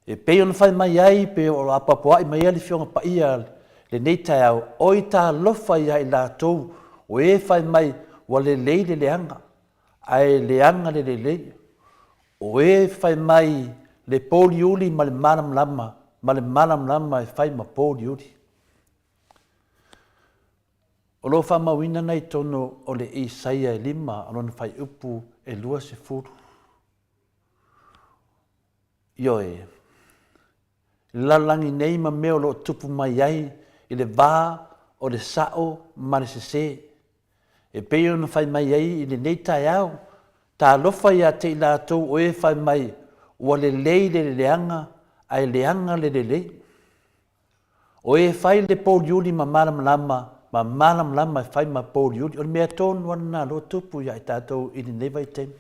E pei ona fai mai ai pe o lo o apoapoai mai ai le Afioga Paia lenei taeao, oi talofa ia i latou o e fai mai ua lelei le leaga, ae leaga le lelei. O e fai mai le pouliuli ma le malamalama, ma le malamalama e fai ma pouliuli. O lo o faamauina na i totonu o le Isaia e 5 o lona fuaiupu e 20. Ioe, i le lalolagi nei ma mea o lo o tupu mai ai i le va o le sao ma le sese. E pei ona fai mai ai i lenei taeao, talofa ia te i latou o e fai mai ua lelei le leaga ae leaga le lelei. O e fai le pouliuli ma malamalama, ma malamalama e fai ma pouliuli. O le mea tonu lava lena o lo o tupu ia i tatou i lenei vaitaimi.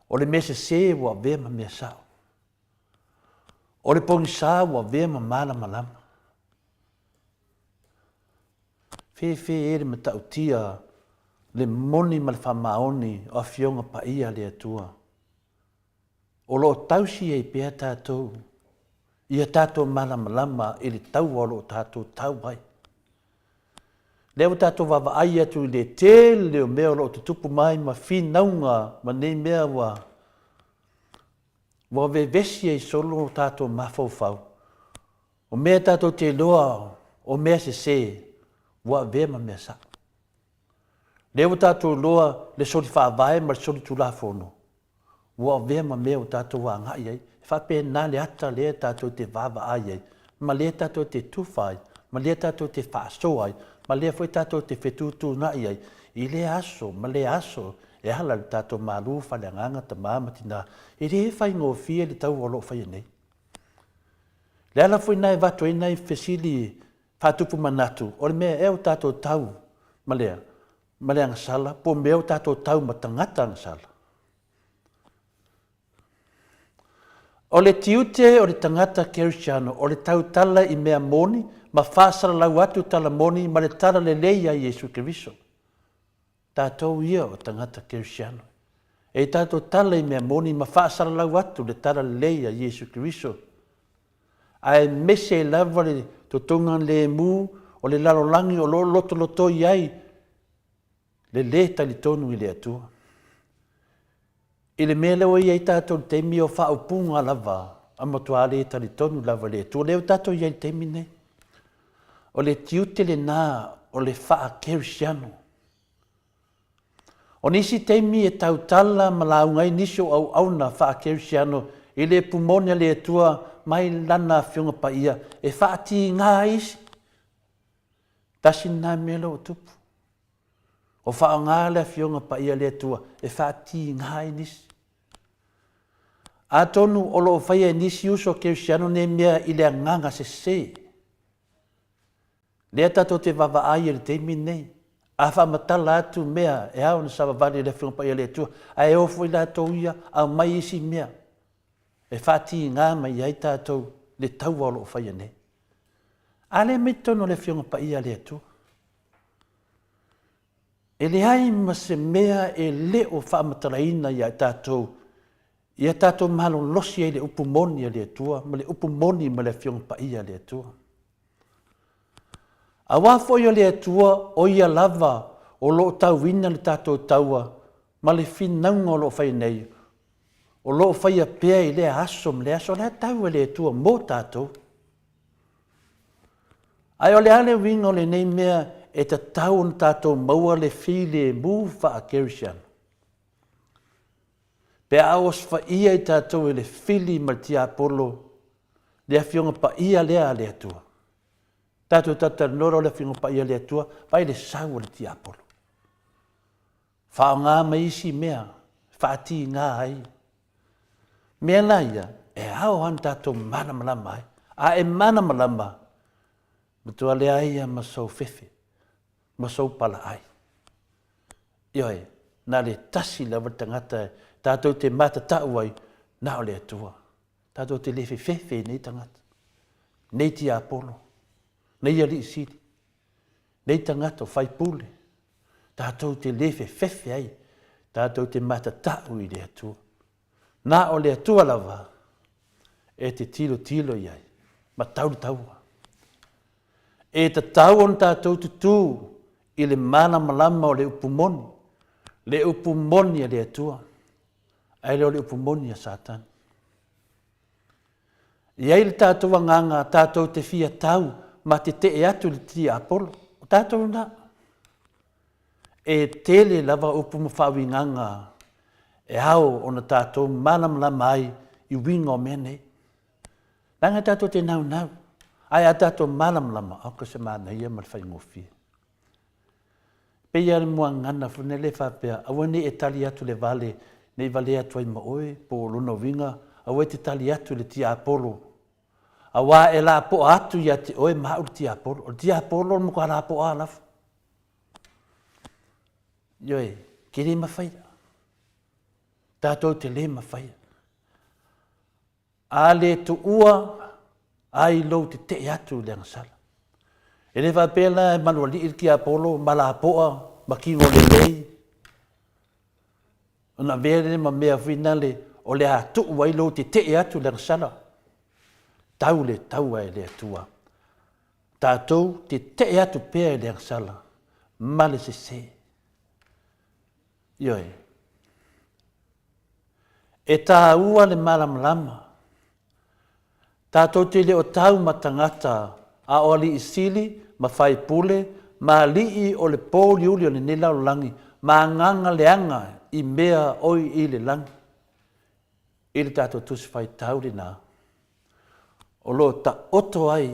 O le mea sese ua avea ma mea sao. O le pogisa ua avea ma malamalama. Fefe e le matautia le moni ma le faamaoni o Afioga Paia a le Atua. O lo o tausi ai pea tatou ia tatou malamalama i le taua o lo o tatou tau ai. Lea ua tatou vaavaai atu i le tele o mea o lo o tutupu mai ma finauga ma nei mea ua ua vevesi ai solo o tatou mafaufau. O mea tatou te iloa o mea sese ua avea ma mea sao. Lea ua tatou iloa le soli faavae ma le soli tulafono ua avea ma mea ua tatou agai ai. E faapena le ata lea tatou te vaavaai ai, ma lea tatou te tufa ai, ma lea tatou te faasoa ai, ma lea foi tatou te fetuutuunai ai i lea aso ma lea aso e ala i le tatou malu faaleagaga tama ma tina. E le faigofie le taua o lo o faia nei. Le ala foi lena e avatu ai nai fesili faatupu manatu, o le mea ea ua tatou tau ma lea, ma le agasala, po o mea ua tatou tau ma tagata agasala. O le tiute o le tagata kerisiano o le tautala i mea moni ma faasalalau atu tala moni ma le tala lelei a Iesu Keriso. Tatou ia o tagata kerisiano. E tatou tala i mea moni ma faasalalau atu le tala lelei a Iesu Keriso. Aemaise lava le totoga lemu o le lalolagi o lo o lotolotoi ai le lē talitonu i le Atua. I le mea lea ua i ai tatou i le taimi o faaupuga lava a matua le talitonu lava i le Atua, lea ua tatou i ai i le taimi lenei. O le tiute lena o le faa-kerisiano. O nisi taimi e tautala ma lauga ai nisi o auauna faa-kerisiano i le pumone a le Atua mai Lana Afioga Paia e faatiga ai isi. Tasi lena mea lea ua tupu. O faaaoga le Afioga Paia a le Atua e faatiga ai nisi. Atonu o lo o faia e nisi uso kerisiano nei mea i le agaga sese. Lea tatou te vaavaai i le taimi lenei, a faamatala atu mea e ao ona savavali e le Afioga Paia a le Atua, ae o foi latou ia aumai isi mea e faatiga mai ai tatou le taua o lo o faia nei. A lea mai totonu o le Afioga Paia a le Atua. E leai ma se mea e le o faamatalaina ia i tatou, ia tatou malolosi ai le upu moni a le Atua ma le upu moni ma le Afioga Paia a le Atua. Aua foi o le Atua o Ia lava o lo o tauina le tatou taua ma le finauga o lo o faia nei, o lo o faia pea i lea aso ma lea aso, o le a tau e le Atua mo tatou. Ae o le a le uiga o lenei mea e tatau ona tatou maua le filemu faa-Kerisiano? Pe a osofaia i tatou e le fili ma le tiapolo le Afioga Paia lea a le Atua. Tatou talatalanoa loa le Afioga Paia a le Atua, vaai le sau o le tiapolo. Faaaoga mai isi mea, faatiga ai. Mea la ia, e ao lava ona tatou malamalama ai. A e malamalama, matua leai lava ma sou fefe, ma sou palaai. Ioe, na le tasi lava le tagata tatou te matatau ai, na o le Atua. Tatou te le fefefe i nei tagata, nei tiapolo, nei alii sili. Nei tagata o faipule, tatou te le fefefe ai, tatou te matatau i le Atua. Na o le Atua lava e te tilotilo i ai ma tau le taua. E tatau ona tatou tutū i le malamalama o le upu moni, le upu moni a le Atua, ae le o le upu moni a Satani. E i ai le tatou agaga tatou te fia tau ma tetee atu i le tiapolo, o tatou lena. E tele lava upu ma faauigaga e ao ona tatou malamalama ai i uiga o mea nei. Leaga tatou te naunau, ae a tatou malamalama, aoka se manaia ma le faigofie. Pei lava o le muagagana foi lea faapea, aua ne i e tali atu i le vale ne i valea atu ai ma oe, po o lona uiga, aua e te tali atu i le tiapolo, aua e lapoa atu ia te oe ma au le tiapolo. O le tiapolo o le matua lapoa lava. Ioe, ke le mafaia. Tatou te le mafaia. A le tuua ai lou tetee atu i le agasala. E le faapea la e malualii le tiapolo ma lapoa ma tino lelei ona avea lea ma mea foi nale o le a tuu ai lou tetee atu i le agasala. Tau le taua e le Atua. Tatou tetee atu pea i le agasala ma le sese. Ioe. E tāua le malamalama. Tatou te le o tau ma tagata a o alii sili ma faipule ma alii o le pōuliuli o lenei lalolagi ma agaga leaga i mea oi i le lagi. I le tatou Tusi Faitau lena, o lo o taoto ai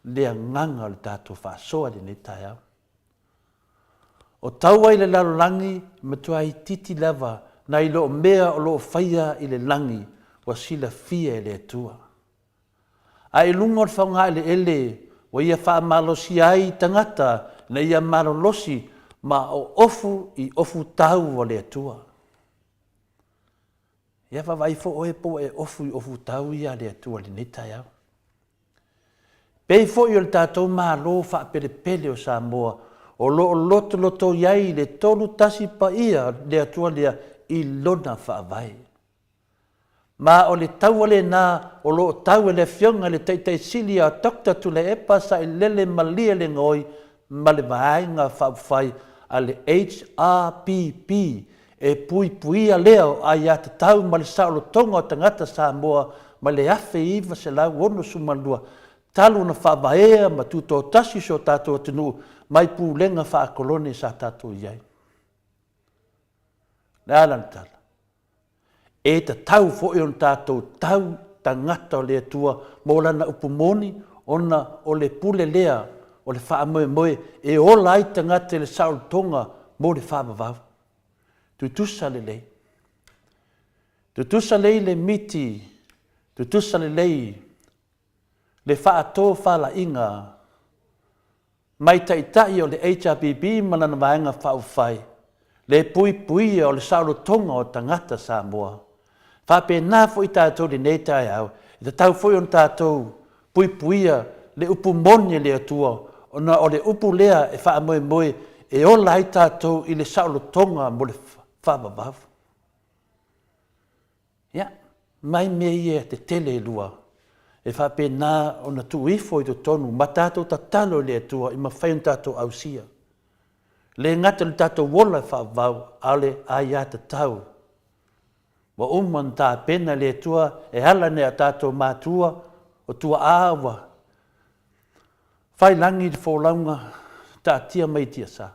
le agaga o le tatou faasoa i lenei taeao. O taua i le lalolagi, matua itiiti lava nai lo mea o lo o faia i le lagi ua silafia e le Atua. A i luga o le faogaeleele ua ia faamalosia ai tagata ina ia malolosi ma oofu i ofu tau a le Atua. Ia vaavaai foi oe po ua e ofu i ofu tau ia a le Atua i lenei taeao. Pei foi o le tatou Malo faapelepele o Samoa o lo o lotoloto i ai le 31 paia o le Atua lea i lona Faavae. Ma o le taua lena o lo o tau e le Afioga i le Taitai Sili a Doctor Tuilaepa Sailele Malielegaoi ma le Vaega Faaupufai a le HRPP e puipuia lea o aiatatau ma le saolotoga o tagata Samoa mai le 1962 talu ona faavaea ma tutoatasi si o tatou atunuu mai pulega faakolone sa tatou i ai. O le a la le tala? E tatau foi ona tatou tau tagata o le Atua mo Lana upu moni, ona o le pule lea o le faamoemoe e ola ai tagata i le saolotoga mo le faavavau. Tutusa lelei. Tutusa lelei le miti, tutusa lelei le faatofalaiga mai Taitai o le HRPP ma lana Vaega Faaupufai, le puipuia o le saolotoga o tagata Samoa. Faapena foi tatou i lenei taeao, e tatau foi ona tatou puipuia le upu moni a le Atua, ona o le upu lea e faamoemoe e ola ai tatou i le saolotoga mo le faavavau. Ia, mai mea ia tetele e lua, e faapena ona tuu ifo i totonu ma tatou tatalo i le Atua i mafai ona tatou ausia. Le gata i le tatou ola e faavavau, a o le aiatatau. Ua uma ona tapena e le Atua e ala nei a tatou matua o tuaa ua fai lagi le folauga taatia mai i tiasa.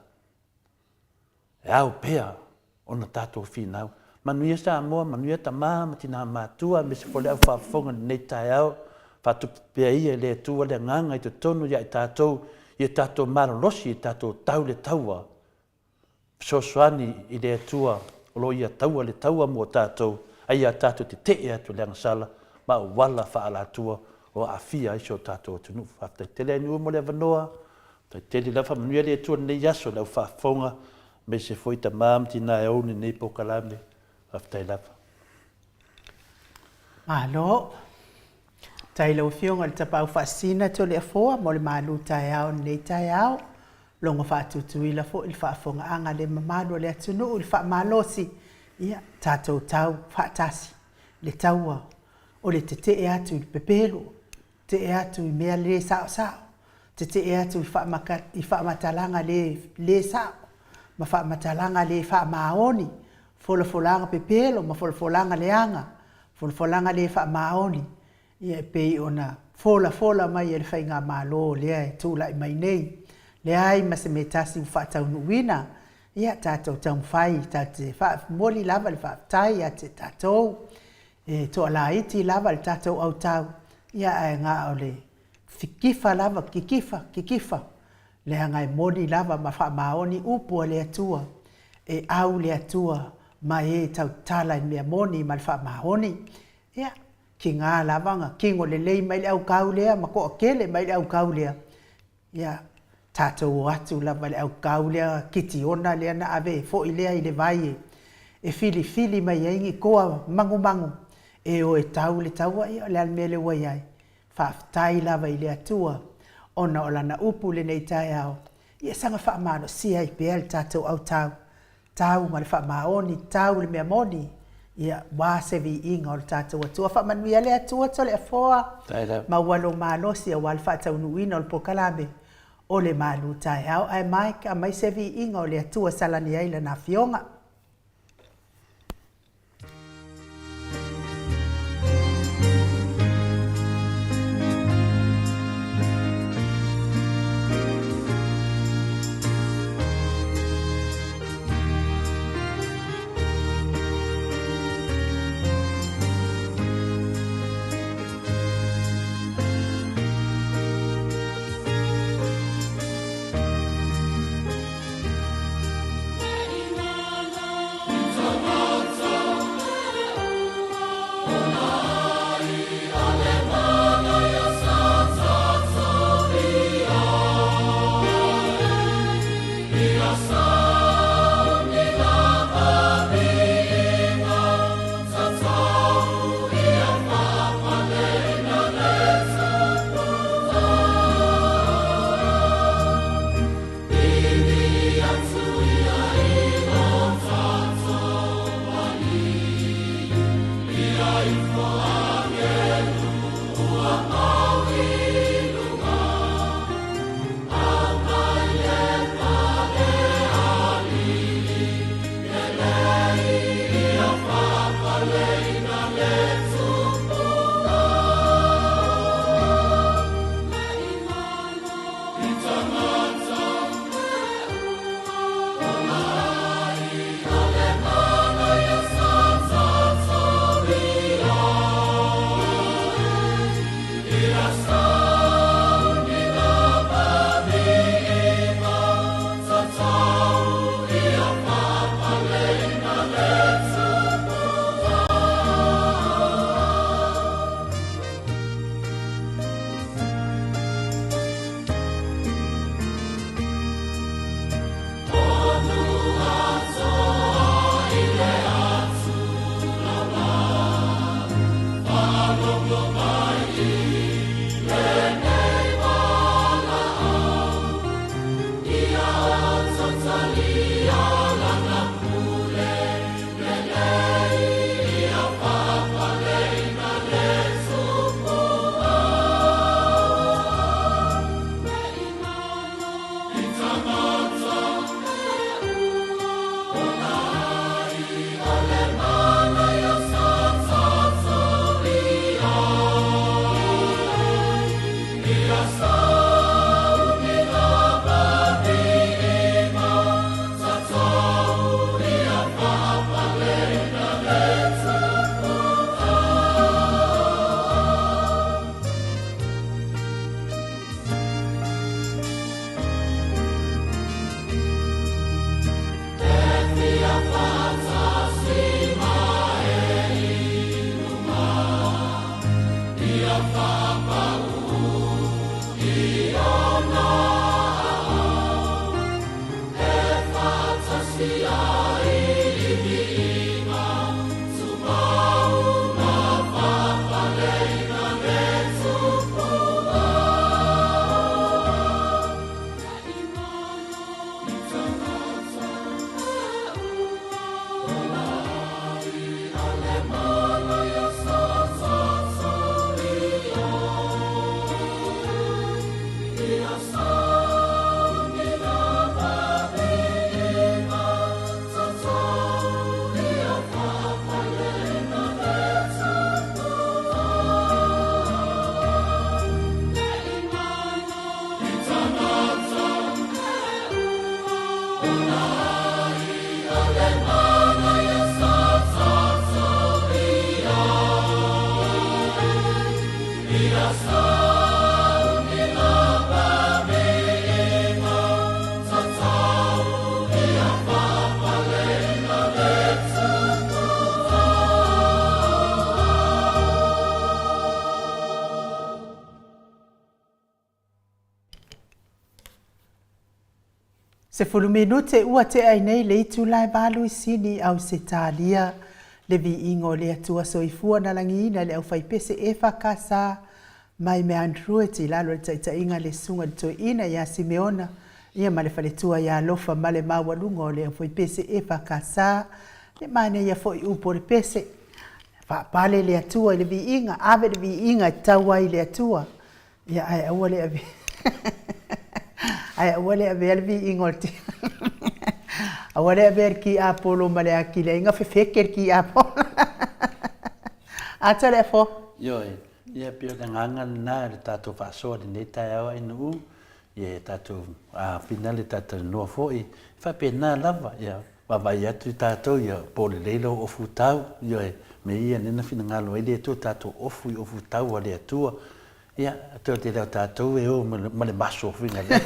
E ao pea ona tatou finau. Manuia Samoa, manuia tama ma tina matua aemaise foi le au faafofoga i lenei taeao. Faatupu pea ia e le Atua le agaga i totonu ia i tatou, ia tatou malolosi, ia tatou tau le taua. Fesoasoani i le Atua o lo o Ia taua le taua mo tatou, a ia tatou tetee atu i le agasala ma auala faaalatua o aafia ai si o tatou atunuu. Faafetai tele Ainuu mo le avanoa. Faafetai tele lava, faamanuia le Atua i lenei aso i lau faafofoga, aemaise foi tama ma tina e ou lenei polokalame. Faafetai lava. Malo. Faafetai i lau Afioga i le Tapaau Faasisina Toleafoa mo le malu taeao i lenei taeao. Logo faatutuila foi le faafofogaaga a le mamalu o le atunuu i le faamalosi, ia, tatou tau faatasi le taua o le tetee atu i le pepelo, tetee atu i mea le saosao, tetee atu i faamatalaga le sao ma faamatalaga le faamaoni, folafolaga pepelo ma folafolaga leaga, folafolaga le faamaoni, ia e pei ona folafola mai e le faigamalo lea e tulai mai nei. Leai ma se mea tasi ua faataunuuina, ia tatou taumafai tatou te faamomoli lava le faafetai ia te tatou, e toalaiti lava le tatou autau, ia ae na o le kifa lava, kikifa, kikifa, leaga e moni lava ma faamaoni upu a le Atua, e au le Atua ma e tautala i mea moni ma le faamaoni. Ia, tiga lava ona tino lelei mai le autau lea ma toatele mai le autau lea, ia, tatou o atu lava i le autau lea Kitiona lea na ave foi lea i le vai e filifili mai ai ni toa manumanu e o e tau le taua, ia o le a le mea lea ua i ai? Faafetai lava i le Atua ona o Lana upu i lenei taeao, ia saga faamalosia ai pea le tatou autau, tau ma le faamaoni, tau le mea moni, ia, aua se viiga o le tatou Atua. Faamanuia le Atua Toleafoa, maua lou malosi aua le faataunuuina o le polokalame o le malu taeao. Ae Mike, aumai se viiga o le Atua salani ai Lana Afioga. 10 minute ua tea ai nei le itula e valu i Sini, Ausetalia. Le viiga o le Atua Soifua na lagiina le aufaipese EFKS mai Mount Druitt i lalo o le taitaiga a le Susuga i le Toeaina ia Simeona ia ma le faletua ia Alofa ma le maualuga o le aufaipese EFKS. Le manaia foi upu o le pese, Faapale le Atua i le viiga, ave le viiga e tatau ai i le Atua. Ia ae aua le ave ae aua le avea le viiga o le ti aua le avea le tiapolo ma le atili fefeke le tiapolo. Ata le afo. Ioe, ia pei o le agaga lena i le tatou faasoa i lenei taeao ainuu, ia e tatou afina le talatalanoa foi, e faapena lava, ia vaavaai atu i tatou, ia po lelei lou ofu tau, ioe, mea ia lea na finagalo ai le Atua, tatou ofu i ofu tau a le Atua, Ia, toe tele o tatou e o ma le maso foi na lea.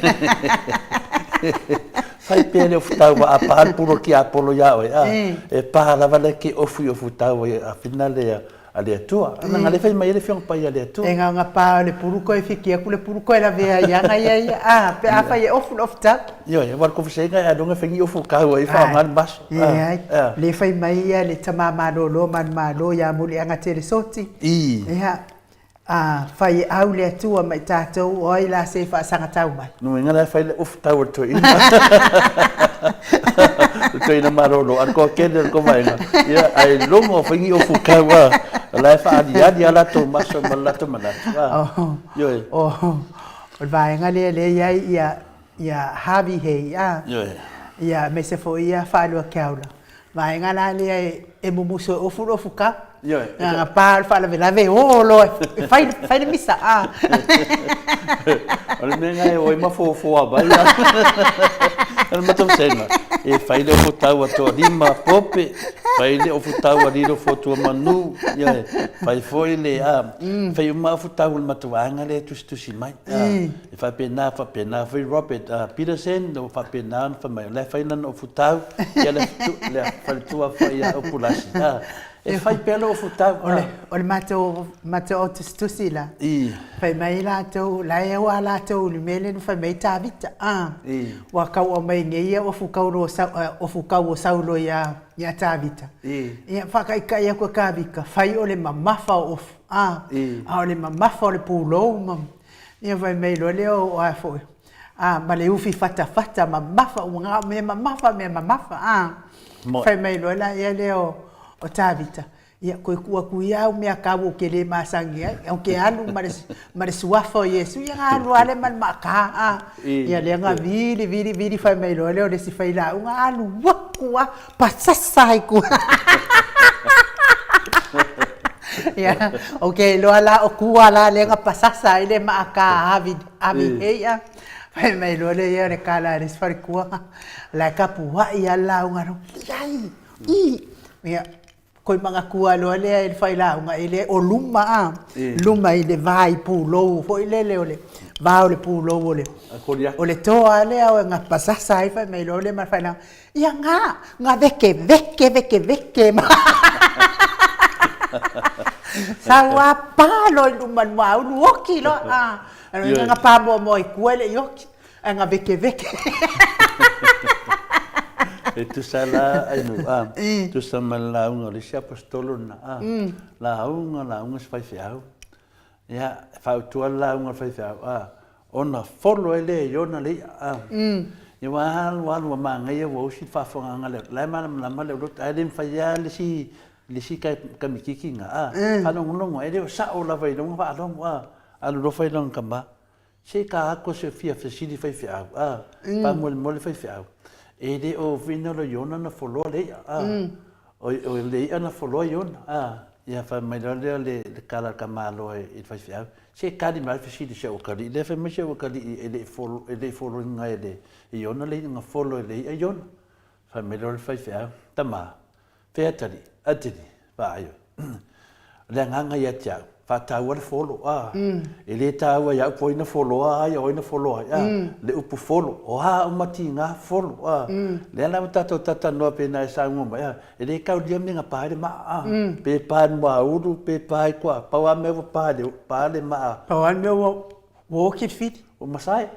Fai pea le ofu taua a pa le pulu o tiapolo iā oe, a, e pa lava le ke ofu i ofu taua i afina le a le Atua. Ana le fai mai ai le Afioga Paia a le Atua. E gaga pa o le pulu koe fiki atu le pulu koe lavea ai ana ia ia, a, pe a fai e ofu le ofu tau. Ioe, aua le kofeseiga e aloga fai ni ofu taua i faaaoga le maso. Leai, le fai mai ia le tama malolo manumalo ia Muliaga Telesoti. Ia, A fai e au le Atua ma i tatou, o ai la se faasagatau mai? Nuiga la e fai le ufu tau a le toeaina. Le toeaina malolo, a le toatele o le tovaega, ia, ae logo fai ni ufu tau a, o la e faaaliali lava latou maso ma le latou manatu, a. Ioe. O le vaega lea lea e i ai ia, ia Harvey Hay, a. Ioe. Ia, aemaise foi ia Faalua Keaula. Vaega la lea e mumusu e ofu le ofu ka. Ioe. Na pa o le faalavelave e o loa e fai, fai le misa. A. O le mea lena e o ai ma foafoa mai a. O le matou sega, e fai le ofu tau a Toalima Pope, fai le ofu tau a Lilo Fotua Manu, ioe, fai foi le, a, fai uma ofu tau a le matou aiga lea e tusitusi mai. A. E faapena, faapena foi Robert Peterson, ua faapena ona fai mai, o la e fai lana ofutau, ia le, le faletua foi ia Upulasi. A, e fai pea lou ofutau. O le, o le matou, matou au tusitusi la. I. Fai mai latou, la e au a latou i le mea lea na fai mai ai Tavita. A. I. Ua tau aumai nei ia ofutau o ofutau o Saulo ia, ia Tavita. I. Ia faataitai atu e Tavita, fai o le mamafa o ofu. A. I. A o le mamafa o le pulou ma Ia fai mai loa lea o a foi, a, ma le ufi fatafata mamafa, ua na o mea mamafa, mea mamafa, a. Fai mai loa laia lea o, o Tavita, ia, toe tuu atu ia au mea tau ou te le masani ai, ou te alu ma le, ma le suafa o Iesu, ia ona alu lava lea ma le maata, a. Ia lea na vili, vili, vili, fai mai loa lea o le isi failauga, alu atu lava, pasasa ai tua. Ia, ou te iloa la o tua la lea na pasasa ai le maata avi, avi hei a. Fai mai loa lea ia o le kala a le isi faletua, la e tapuai lava le lauga, iai, i. Ia, Koe manatua loa lea e le failauga e le o luma a, luma i le va i pulou foi lele o le va o le pulou o le o le toa lea o na pasasa ai fai mai loa lea ma le failauga, ia nga, nga veke veke veke veke ma sau a pa loa i luma i le muaulu oki loa a, na pa muamua i tua e le i oki. Ae na vekeveke. E tusa la ainu a, tusa ma le lauga o le isi aposetolo lena a, lauga lauga se faifeau. Ia, e fautua le lauga a le faifeau a, ona folo ai lea i ona le i'a a. Ia ua alu alu ua manaia ua usi le faafofogaaga a le, la e malamalama le oloto ae le mafai lava le isi le isi kamititi na a, faalogologo e le o sao lava i lona faalogo a, alu loa fai lona tama. Se ka ako se fia fesili faifeau, a, faamolemole faifeau, e le o finolo Iona na foloa le i'a, a, o, o le i'a na foloa Iona, a, ia fai mai loa lea o le, le kala a le tamaloa i le faifeau, se kali mai le fesili i si au atalii lea, fai mai si au atalii e le i folo, e le i foloina e le Iona le i'a na folo e le i'a Iona. Fai mai loa le faifeau, Tama, Fea tali, atili, vaai oe. O le agaga ia te au, faataua le folo, a. E le taua i au po o ai na foloa ai, o ai na foloa ai, a. Le upu folo, o a uma tiga folo, a. Lea la ua tatou talatalanoa pei ona e saunoa mai, a, e le taulia mea na pa ai le maa, a. Pe pa i le muaulu, pe pa i kua, pau lava mea ua pa i le, pa le maa. Pau lava le mea ua Ua oti le fili. Ua masae.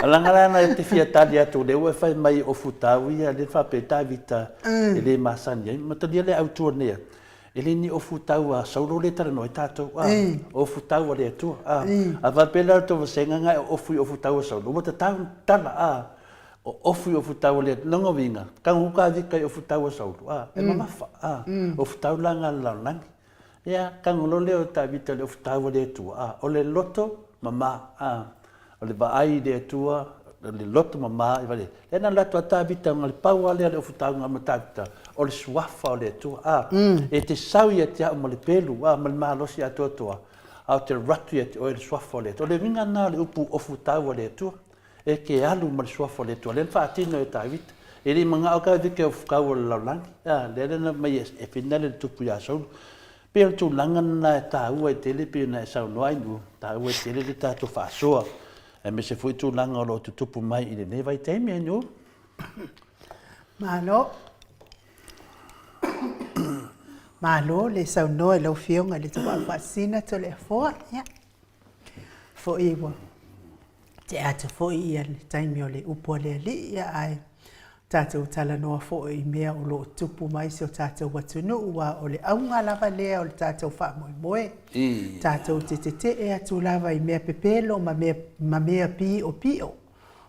Alaga la na te fia tali atu, lea ua e fai mai o futau ia, lea faapea Tavita e le masani ai. Matalia le autua nei, e le ni ofu tau a Saulo lea e talanoa ai tatou, a, ofu tau a le Atua, a. A faapea la o le tou vasega na e ofu i ofu tau a Saulo, ua tatau ona tatala, a, o ofu i ofu tau a le Atua. Lona uiga, tago Tavita i ofu tau a Saulo, a, e mamafa, a, ofu tau la na a le lalolagi. Ia, tago loa lea o Tavita i le ofu tau a le Atua, a, o le loto mama, a, o le vaai i le Atua, o le loto mama, i vale. Lea na alu atu a Tavita, na o le pau lava lea o le ofu tau ma Tavita, o le suafa o le Atua, a, e te sau ia te au ma le pelu, a, ma le malosi atoatoa, a ou te alu atu ia te oe le suafa o le Atua. O le uiga lena o le upu ofu tau a le Atua, e te alu ma le suafa o le Atua. Lea na faatino e Tavita. E le i manao Tavita e ofu tau o le lalolagi, a, lea na aumai e finale le tupu ia Saulo. Pei o le tulaga lena e taua ai tele pei ona e saunoa ai Lu, taua ai tele le tatou faasoa aemaise foi tulaga o lo o tutupu mai i lenei vaitaimi ai Lu. Malo. Malo le saunoa i lau Afioga i le Tapaau Faasisina Toleafoa. Ia, foi ua tea atu foi ia le taimi o le upu a le alii, ia ae tatou talanoa foi i mea o lo o tupu mai i si o tatou atunuu, aua o le auga lava lea o le tatou faamoemoe, tatou te tetee atu lava i mea pepelo ma mea, ma mea piopio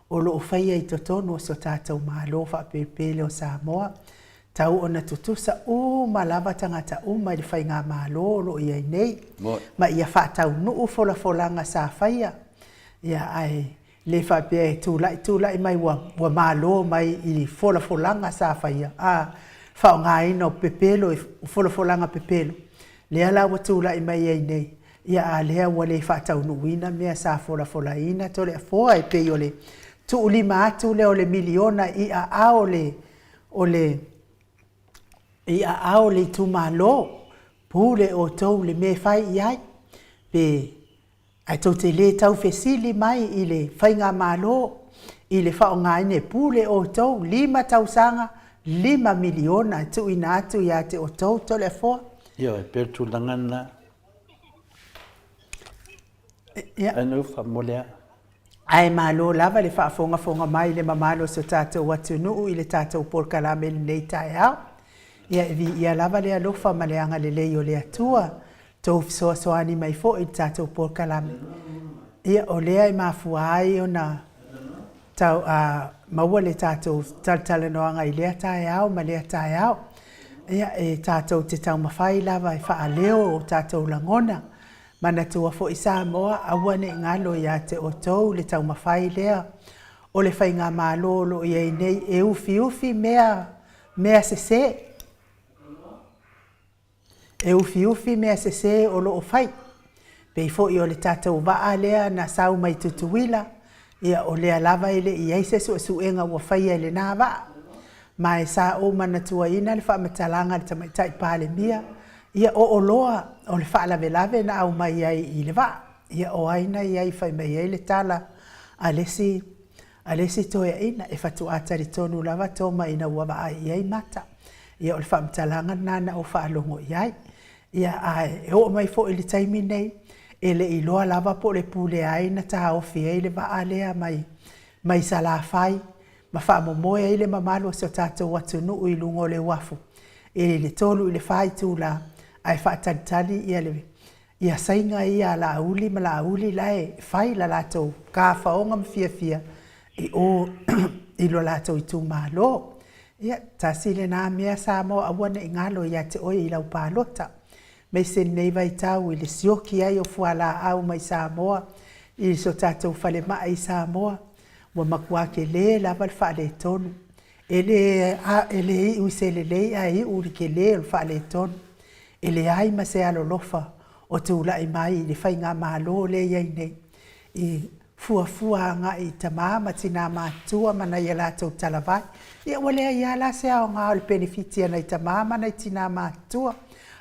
o lo o faia i totonu o si o tatou Malo faapelepele o Samoa. Tau ona tutusa uma lava tagata uma i le faigamalo o lo o i ai nei, ma ia faataunuu folafolaga sa faia, ia ae le faapea e tulai tulai mai ua ua malo mai i folafolaga sa faia, a faaaogaina o pepelo o folafolaga pepelo, lea la ua tulai mai ai nei, ia a lea ua le faataunuuina mea sa folafolaina Toleafoa e pei o le tuulima atu lea o le miliona i aao o le o le i aao o le itumalo, pule outou i le mea e fai i ai, pe Ae tou te le tau fesili mai i le Faigamalo i le faaaogaina e pule outou lima tausaga, lima miliona e tuuina atu ia te outou Toleafoa. Ioe, pei o le tulaga lena. Ia. Anu faamole a. Ae malo lava le faafogafoga mai i le mamalu o si o tatou atunuu i le tatou polokalame i lenei taeao. Ia e viia lava le alofa ma le agalelei o le Atua, tou fesoasoani mai foi i le tatou polokalame. Ia o lea e mafua ai ona tau, a, maua le tatou talatalanoaga i lea taeao ma lea taeao. Ia e tatou te taumafai lava e faaleo o tatou lagona. Manatua foi Samoa, aua ne i galo ia te outou le taumafai lea o le faigamalo o lo o i ai nei e ufiufi mea, mea sese. E ufiufi mea sese o lo o fai. Pei foi o le tatou vaa lea na sau mai Tutuila, ia o lea lava e le i i ai se suesuega ua faia i lena vaa. Ma e sa ou manatuaina le faamatalaga a le Tamaitai Palemia, ia o oloa o le faalavelave na aumai ai i le vaa. Ia o ai na i ai fai mai ai le tala a le isi A le isi toeaina, e faatoa talitonu lava Toma ina ua vaai i ai Mata. Ia, o le faamatalaga lena na ou faalogo i ai. Ia, ae e oo mai foi i le taimi nei, e le i iloa lava po o le pule a ai na taofi ai le vaa lea mai, mai Salafai ma faamomoe ai le mamalu o si o tatou atunuu i luga o le uafu i le 3 i le 4 itula, ae faatalitali ia le Ia saiga ia a Laauli ma Laauli la e fai la latou kafaoga ma fiafia i o i lo latou itumalo. Ia, tasi lena mea Samoa aua ne i galo ia te oe i lau palota. Maise lenei vaitau i le sioki ai o fualaau mai Samoa i so tatou falemai i Samoa, ua matua tele lava le faaletonu. E le, e le iu i se lelei ae iu i le tele o le faaletonu. E leai ma se alolofa o tulai mai i le faigamalo lea e i ai nei i fuafua agai i tama ma tina matutua ma nai a latou talavai. Ia ua leai lava la se aoga o le penefiti a nai tama ma nai tina matutua,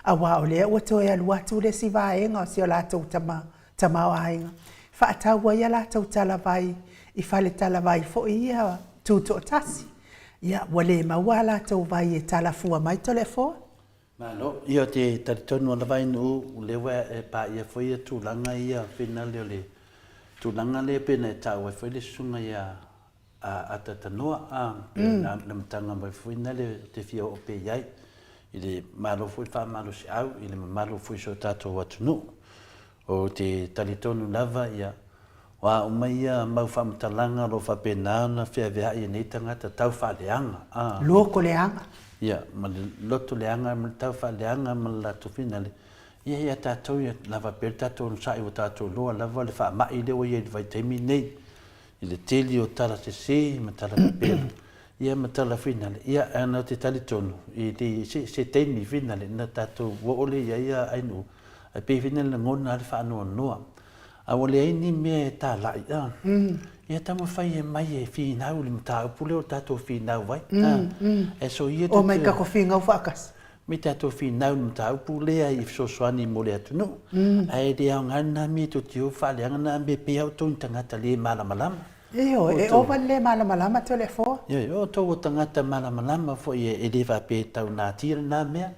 aua o lea ua toe alu atu le isi vaega o si o latou tama, tamaoaiga e faatau ai a latou talavai i fale talavai foi ia tutoatasi. Ia ua le maua a latou vai e talafua mai Toleafoa. Malo. Ia ou te talitonu lava i nuu, o lea ua e paia foi ia tulaga ia finale o le. tulaga lea pei ona e taua ai foi le susuga ia Atatanoa, a, pei o le amataga mai foi lena lea ou te fia oo pea i ai, i le Malo foi faamalosiau i le mamalu foi o si o tatou atunuu. Ou te talitonu lava, ia, o a uma ia mau faamatalaga o lo o faapena ona feaveai e nei tagata tau faaleaga, a. Loto leaga. Ia, ma le loto leaga ma le tau faaleaga ma le latou finagalo, ia, ia tatou ia lava pea le tatou onosai ua tatou iloa lava le faamai lea ua i ai i le vaitaimi lenei, i le tele o tala sese ma tala pepelo, ia ma tala finale, ia, ae ou te talitonu, e le, se, se taimi finale na tatou oo lea i ai a Ainuu, Ae pei foi na lagona lava le faanoanoa, a ua leai ni mea e talai, a, ia taumafai e mai e finau i le mataupu lea ua tatou finau ai, a, e soia tatou. Omai tatou finau faatasi. Omai tatou finau i le mataupu lea i fesoasoani mo le atunuu, ae le aoga lena mea tou te o faaleaga na mea pei lava outou ni tagata le malamalama. Ioe, e ova le le malamalama Toleafoa. Ioe, o outou o tagata malamalama foi e le faapea e tau natia lena mea.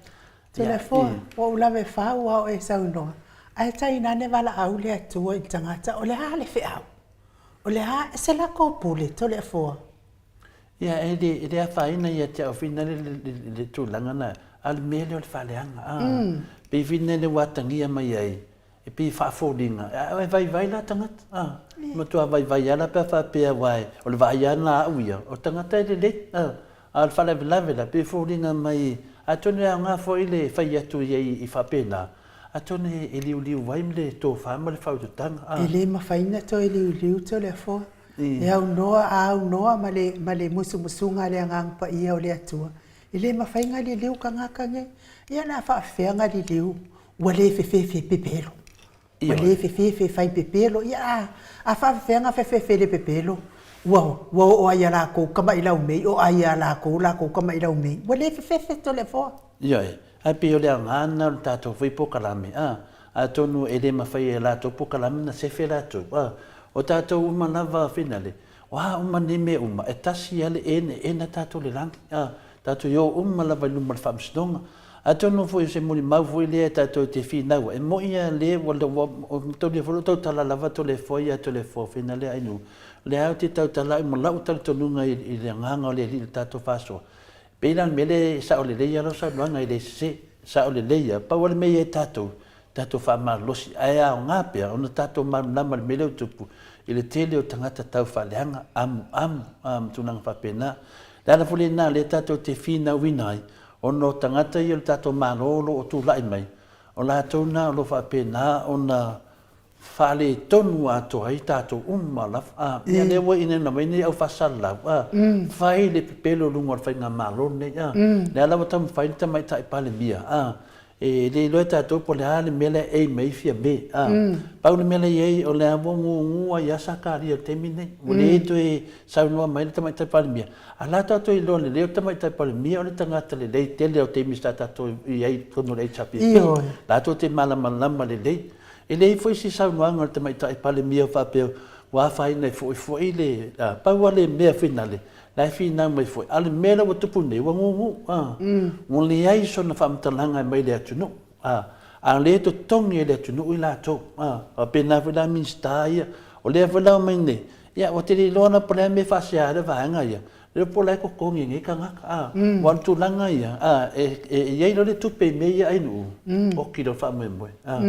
Toleafoa, ua ou lave fau a o e saunoa, ae tainane valaau le Atua i le tagata, o le a le feau? O le a se latou pule, Toleafoa? Ia, e le, e le afaina ia te au finale le, le, le tulaga na, a o le mea lea o le faaleaga, a. Pei finale ua atagia mai ai, e pei e faafoliga, e vaivai la tagata, a, matua vaivai lava la pe a faapea aua o le vaai lava lena a au ia, o le tagata e lelei, a, a o le faalavelave la, pei e foliga mai, atonu e aoga foi le fai atu i ai i faapena, atonu e liuliu ai le tofa ma le faautautaga, a. E le mafai ona toe liuliu Toleafoa, e aunoa a aunoa ma le, ma le musumusuga a le Agaga Paia o le Atua, e le mafai ona liliu tagata nei, ia o le a faapefea ona liliu Ua le fefefe pepelo. Ua le fefefe fai pepelo. Ia a, a faafefea na fefefe le pepelo? Ua, ua oo ai ia lakou kamaʻi laumei o ai ia lakou lakou kamaʻi laumei. Ua le fefefe Toleafoa. Ioe, ae pei o le aoga lena o le tatou foi polokalame, a, atonu e le mafai e latou polokalame ona sefe latou, a, o tatou uma lava finale, O a uma nei mea uma, e tasi lava le enaena tatou i le lagi, a, tatou i o uma lava i luma o le Faamasinoga. Atonu foi o se molimau foi lea tatou te finau ai, e moni lava lea ua, ua matolia foi lou tautala lava Toleafoa ia Toleafoa fina lea Ainuu, o lea lava ou te tautala au ma lau talitonuga i le agaga o le Alii i le tatou faasoa. E pei la o le mea lea e sao lelei lava lau saunoaga e le sese, sao lelei lava, pau lava le mea ia i tatou, tatou faamalolosi, ae aoga pea ona tatou malamalama i le mea lea ua tupu i le tele o tagata tau faaleaga, amuamu, a, ma tulaga faapena. O le ala foi lena o lea tatou te finauina ai, ona o tagata ia o le tatou Malo o lo o tulai mai, o latou na o lo o faapena ona faaletonu atoa ai tatou uma lava. A, ia lea ua inaina mai nei au faasalalau, a, fai le pepelo i luga o le faigamalo lenei, a, lea la ua taumafai le Tamaitai Palemia, a, E le iloa e tatou po o le a le mea lea e aim ai Fiame. A, pau le mea lea e i ai, o lea ua gugu ai lava Sakaria i le taimi lenei. Ua le toe saunoa mai le Tamaitai Palemia. A o la tatou iloa lelei o le Tamaitai Palemia o le tagata lelei tele o taimi sa tatou i ai i totonu o le HRPP. Latou te malamalama lelei. E leai foi se saunoaga a le Tamaitai Palemia faapea ua afaina e foi foi le, pau lava le mea finale, La e finau mai foi, a o le mea lea ua tupu nei, ua gugu, a. Ua leai sona faamatalaga e mai le atunuu, a. A o lea e totogi e le atunuu i latou, a. Faapena foi la Minisita ia. O lea foi la omai nei, ia ua te le iloa la po o le a le mea e faasea ai le vaega ia, le iloa po o la e totogi e nei tagata, a. Aua o le tulaga ia, a, e i ai loa le tupe i mea ia ainuu, oki loa le faamoemoe, a.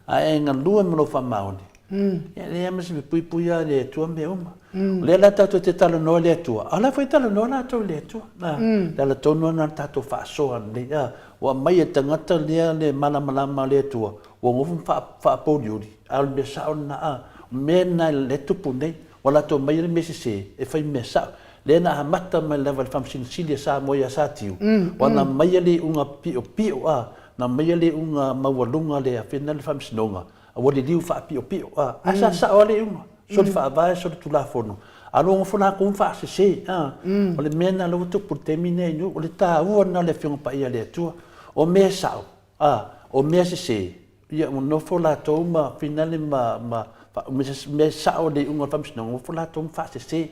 Ae e galue ma lou faamaoni, Ia, e leai lava ma se mea, puipui lava e le Atua mea uma. O lea la tatou te talanoa i le Atua, a o la foi e talanoa latou i le Atua. A, le ala tonu lava lena o le tatou faasoa lelei. A, ua aumai e le tagata lea le malamalama o le Atua, ua nofo ma faapouliuli, a o le mea sao lena. A, o le mea lena lea e tupu nei, ua latou aumaia le mea sese e fai mea sao. Lea na amata mai lava i le Faamasino Sili a Samoa ia Satiu, ua na aumaia le iuga piopio, a, na aumaia le iuga maualuga lea, fena le Faamasinoga, Ua liliu faapiopio, a, ae sa sao lava le iuga, soli faavae, soli tulafono, a ua nofo latou ma faasese, a. O le mea lena lea ua tupu i le taimi lenei i nuu, o le taua lena o le Afioga Paia a le Atua. O mea sao, a, o mea sese, ia ua nofo latou ma finale ma, ma, mea sao le iuga o le Faamasinoga, ua nofo latou ma faasese.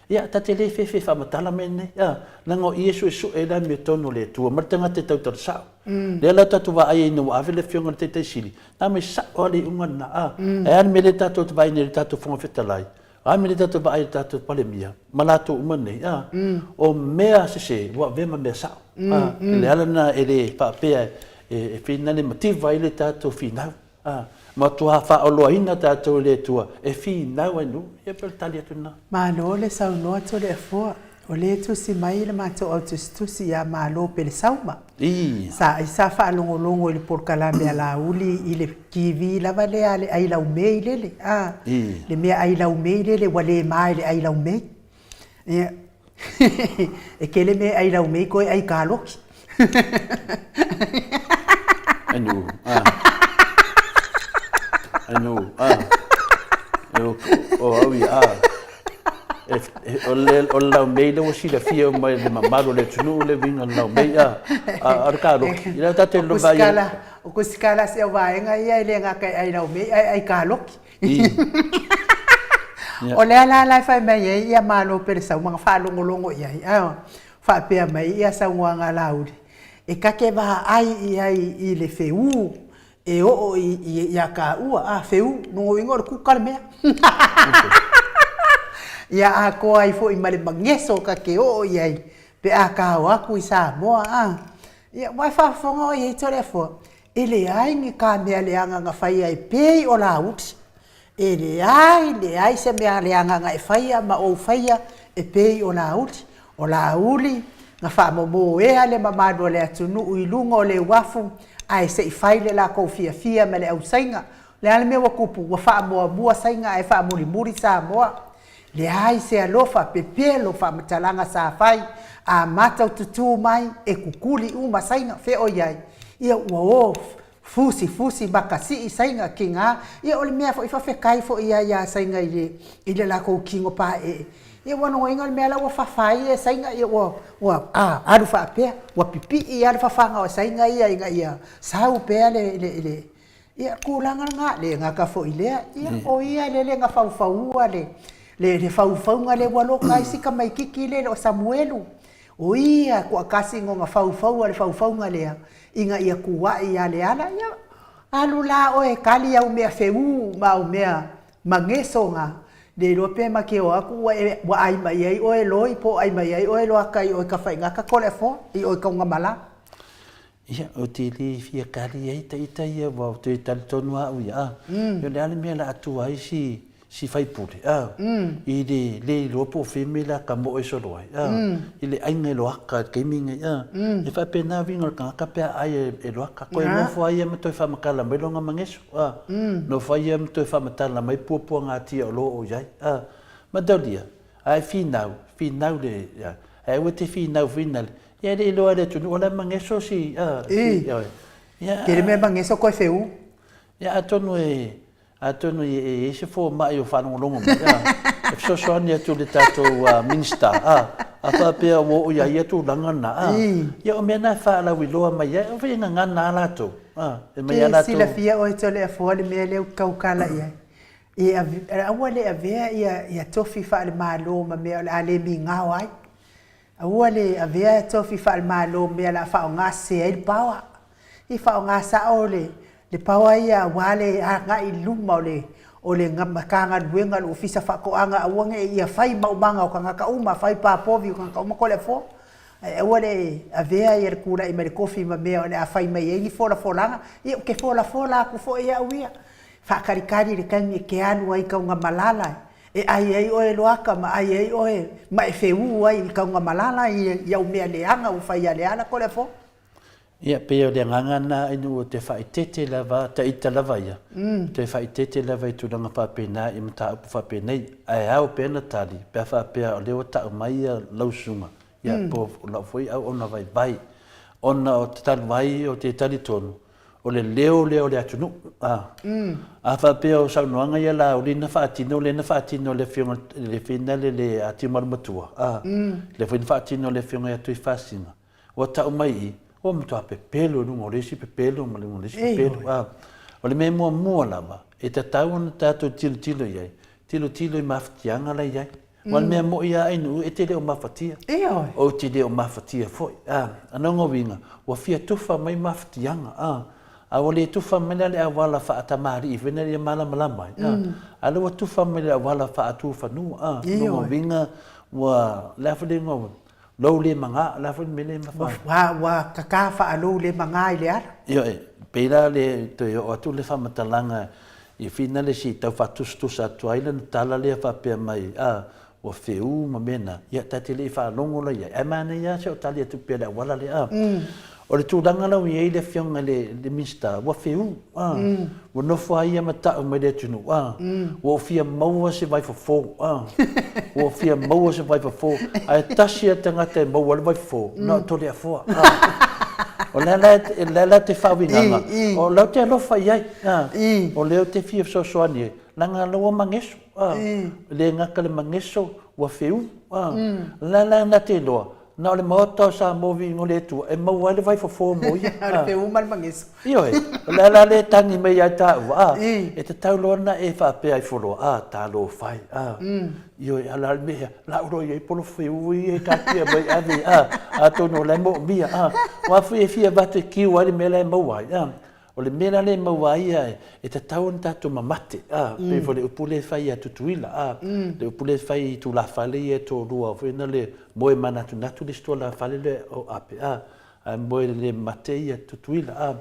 Ia, ta te le fefe faamatala mea nei, a, leaga o i e suesue ai le amiotonu o le Atua ma le tagata e tautala sao. Lea la tatou vaai ai ina ua ave le Afioga i le Taitai Sili, na aumai sao lava le iuga lena, a. Ae a le mea lea tatou te vaai nei i le tatou Fofoga Fetalai, o a le mea lea tatou te vaai i le tatou Palemia ma latou uma nei, a, o mea sese ua avea ma mea sao. A, o le ala lena e le faapea e finale mativa ai le tatou finau. A, matua faaoloaina tatou e le Atua e finau ai nuu. Ia pei o le tali atu lena. Malo le saunoa Toleafoa. O lea e tusi mai le matou au tusitusi ia Malo Pelesauma. Ii. Sa ai sa faalogologo i le polokalame a Laauli i le TV lava lea a le ai laumei lele, a. Ii. Le mea ai laumei lele ua le ma i le ai laumei. Ia, e tele mea e ai laumei toe ai kaloki. Ai nuu, a. Ai nuu, a. E o, o au ia, a. E, e, o le, o le laumei lea ua silafia uma e le mamalu o le atunuu le uiga o le laumei, a. A o le kaloki, i le tatou lova ia. O kusikala se au vaega ia e le gata e ai laumei ae ai kaloki. O le ala la e fai mai ai ia malo pele saumaga faalogologo i ai, a faapea mai ia saunoaga a Laauli, e ta te vaai i ai i le feū e oo ia taua, a feū, lona uiga o le kuka le mea. Ia atoa ai foi ma le mageso ta te oo i ai pe a ta o atu i Samoa, a. Ia, ua e faafofoga oe i ai Toleafoa, E leai ni ka mea leaga na faia e pei o Laauli. E leai, leai se mea leaga na e faia ma ou faia e pei o Laauli. O Laauli na faamomo ea le mamalu o le atunuu i luga o le uafu ae se i fai le lakou fiafia ma le ausaiga. O le a le mea ua tupu? Ua faamuamua Saina ae faamulimuli Samoa. Leai se alofa, pepelo faamatalaga sa fai, a matau tutū mai, e kukuli uma Saina, fea o i ai? Ia ua o fusi fusi makasii Saina kina, ia o le mea foi fafetai foi ia ia Saina i le i le latou kino paee, ia ua nonoina le mea la ua fafa ai e Saina, ia ua ua a alu faapea, ua pipii a le fafaga o Saina ia ina ia sau pea le le le Ia, tulaga lena, le gata foi i lea, ia, o ia lele na faufaua le, le, le faufauga lea ua loka ai si tamaititi lele o Samuelu. O ia toatasi no na faufaua le faufauga lea, ina ia tuai ia Leala, ia, alu la oe e kali au mea feū ma au mea mageso na, le iloa pe ma te o atu ua e, ua ai mai ai oe loi po o ai mai ai oe loaka i oe Tafaigata Toleafoa, i oe Taugamalā. Ia, ou te le fia kali ai ta ita ia, ua toe talitonu lava au ia, a. O le a le mea o le a tua ai si, si faipule, a, i le le iloa po o fea mea la ka moe solo ai, a, i le aiga e loaka i le taimi lenei, a. E faapena uiga o le tagata pe a ai e loaka. Koe nofo ai ia ma toe faamatala mai lona mageso, a. Nofo ai ia ma toe faamatala mai puapuagatia o lo o i ai, a. Mataulia, a e finau, finau le, a, ae aua e te finau foi nale, Ia e le iloa e le atunuu o la e mageso si a si oi. Ia Tele mea mageso koe feu. Ia atonu e atonu e i ai se fomai o faalogologo mai a e fesoasoani atu i le tatou Minister a a faapea ua oo ia ia tulaga na a ia o mea na e faalauiloa mai ai aua e gagana a latou a e mai a latou. Ke silafia oe Toleafoa le mea lea ou te tautala i ai. E aua le avea ia tofi faale-Malo ma mea o le a le migao ai. Aua le avea tofi faale-Malo mea o le a faaaoga sese ai le paoa. I faaaoga sao le le paoa ia aua le agai i luma o le o le Matagaluega o le Ofisa Faatoaga aua ne i ia fai maumaga o tagata uma, fai papovi o tagata uma Toleafoa. Ae aua le avea ia le tulai mai le tofi ma mea o le a fai mai ai ni folafolaga. Ia ou te folafola atu foi au ia, faatalitali i le taimi e te alu ai i Taugamalala E ai ai oe loaka ma ai ai oe ma e feū ai i Kaugamalala i au mea leaga ua fai ia Leala Toleafoa. Ia, pei o le agaga lena ina ua toe faaeteete lava, ta ita lava ia, toe faaeteete lava i tulaga faapena i mataupu faapenei, ae ao pea ona tali pe a faapea o lea ua tau mai lau susuga, ia, po o lau foi auauna vaivai, ona o te talu ai ou te talitonu, O le leo lea o le atunuu. A. A faapea o saunoaga ia Laauli na faatino, lea na faatino e le Afioga i le Fina le le Tiumalu Matua, a. Lea foi na faatino e le Afioga ia Tuifasina. Ua tau mai i i, ua matua pepelo i luga o le isi pepelo ma luga o le isi pepelo, a. O le mea muamua lava e tatau ona tatou tilotilo i ai, tilotilo i mafatiaga la e i ai. Aua o le mea moi lava Ainuu e te le o mafatia. Ioe. Ou te le o mafatia foi, a. O lona uiga, ua fia tufa mai mafatiaga, a. A ua le tufa mai la le auala faatamalii foi lea ia malamalama ai, a. A o lea ua tufa mai le auala faatufanua, a. O lona uiga, ua, o le a foi le igoa, lou le maga, o le a foi le mea lea e mafai. Ua, ua kaka faalou le maga i le ala. Ioe, pei la le toe oo atu le faamatalaga i fina le isi tau faatusatusa atu ai lana tala lea faapea mai, a, ua feū ma mea na, ia ta te le i faalogo la i ai, ae manaia lava si au tali atu pea i le auala lea, a. O le tulaga la ua i ai le Afioga i le Minisita, ua feū, a, ua nofo lava ia ma ta'u mai le atunuu, a, ua ou fia maua se vaifofo, a, ua ou fia maua se vaifofo, ae tasi lava le tagata e maua ai le vaifofo, na o Toleafoa, a. O lea la, lea la te faauigaga, o lea ou te alofa i ai, a, o lea ou te fia fesoasoani i ai, leaga o lea ua mageso, a, e le gata i le mageso, ua feū, a, o lea la na te iloa, Na o le Maota o Samoa Viiga o le Atua e maua ai le vaifofo mo ia. O le feū ma le mageso. Ioe, o le ala lea e tagi mai ai taua, a, e tatau loa ona e faapea ifo loa, a, talofa e, a, ioe, a o le a le mea ea, la ua i ai polo feū ia e taatia mai ave, a, atonu o la e moomia, a, aua foi e fia avatu e kiu ai le mea la e maua ai, a. O le mea la lea e maua ai ia, e tatau ona tatou mamate, a, pei foi o le upu lea e fai ia Tutuila, a, le upu lea e fai i tulafale ia e toalua foi na le moe manatunatu le isi tualafale lea o Ape, a, ae moe le mate ia Tutuila, a.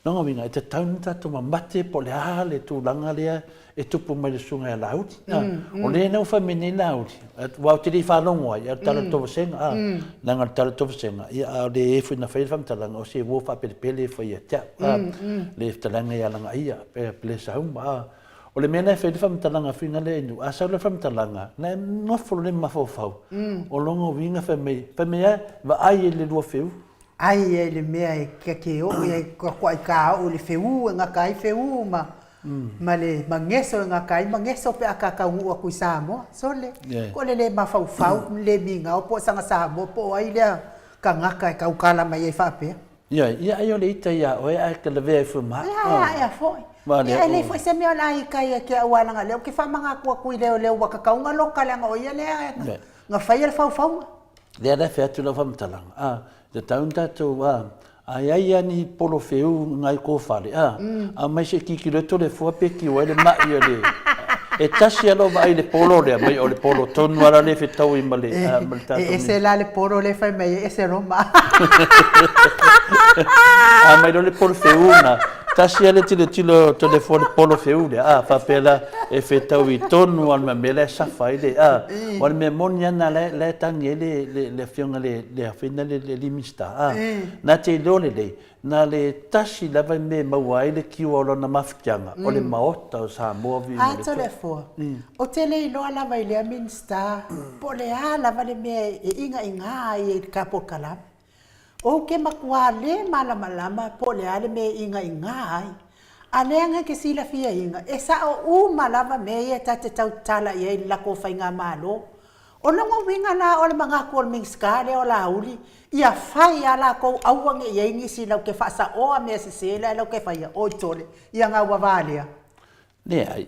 Lona uiga, e tatau ona tatou mamate po o le a le tulaga lea e tupu mai i le susuga ia Laauli. A, o lea na ua fai mai nei Laauli, aua ou te le i faalogo ai, a o le tala o le Tovasega, a, leaga o le tala o le Tovasega, ia, a o le e foi na faia le faamatalaga, o se uo faapelepele e fai ia te au, a, le fetalaiga ia Lagaia, pe Pelesauma, a. O le mea la e fai ai le faamatalaga fina lea i nuu, a sau le faamatalaga, na e nofo loa le mafaufau, o lona uiga fai mai, fai mai lava, vaai i le lua feu. Ai ai le mea e ke oo i ai kuaʻi oo i le feū e gata ai feū ma ma le mageso e gata ai mageso pe a taunuu atu i Samoa. Sole, ko le le mafaufau, le migao po o saga Samoa po o ai lea tagata e tautala mai ai faapea. Ioe, ia ai o le ita iā oe ae te lavea ifo ma au. Ia, ae a foi. Ia, e leai foi se mea o le a ita ia te au aua leaga o lea ou te faamanatu atu i leoleo ua tatau ona loka leaga o ia lea na faia le faufauga. Lea la e fai atu lau faamatalaga, a, e tatau ona tatou, a, a i ai lava ni polo feu i nai kofale, a, aumai se i tilotilo atu le fua pe tiu ai le ma'i o le, e tasi lava lou vaai i le polo lea, mai o le polo tonu lava la lea e fetaui ma le, a, ma le tatou. E ese la le polo lea e fai mai ai, ese Roma. Aumai loa le polo feu lena, tasi lava le tilotilo o Toleafoa i le polo feu lea, a, faapea la, e fetaui tonu lava ma le mea la e safa ai le, a, aua o le mea moni lava lena la e tagi ai le, le Afioga i le, a foi lena le alii Minisita, a, na te iloa lelei, na le tasi lava le mea e maua ai le kiua o lona mafutiaga, o le Maota o Samoa viiga o le Atua. A Toleafoa, ou te le iloa lava i lea Minisita po o le a lava le mea e igaigā ai i le ta polokalame. Ou te matua le malamalama po o le a le mea e igaigā ai. A leaga e te silafiaina, e sao uma lava mea ia ta te tautala i ai i le latou faigamalo. O lona uiga la o le manatu o le Minisita lea o Laauli, ia fai a latou aua ne i i ai nisi latou te faasaoa mea sese la e latou te faia, oi tole, ia gauava lea. Leai,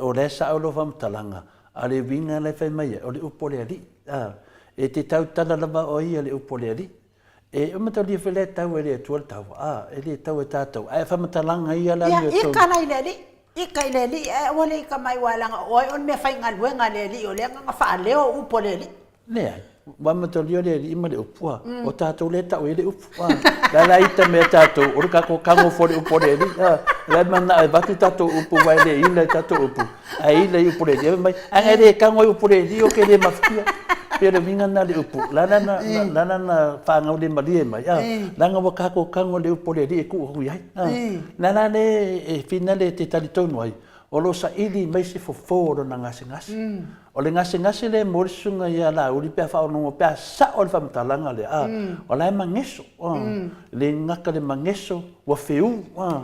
o la e sao lou faamatalaga, a o le uiga la e fai mai ai, o le upu a le Alii. A, e te tautala lava oe ia i le upu a le Alii. E mataulia foi la e tau e le Atua le taua, a, e le tau e tatou, ae faamatalaga ia la Ia, ika la i le Alii, ika i le Alii, ae aua le ika mai aua leaga o oe o le meafaigaluega a le Alii, o lea na faaleo upu a le Alii. Leai, ua mataulia le Alii ma le upu, a, o tatou lea e tau ai le upu, a, la la ita mea tatou, o le tatou tago foi o le upu a le Alii, a, la e manao e avatu tatou upu aua e le ila i tatou upu, ae ila i upu a le Alii. Fai mai, a e le tago i upu a le Alii ou te le mafatia. Pei o le uiga lena o le upu, la la na, la la na faagaulemalie mai, a, leaga ua tatou tago i le upu a le Alii e tuu atu i ai, a. La la le e finale e te talitonu ai, o lo o saili mai se fofo o lona gasegase. O le gasegase lea e moe le susuga ia Laauli pe a faaologo pe a sao le faamatalaga lea, a, o la e mageso, a, le gata le mageso, ua feū, a,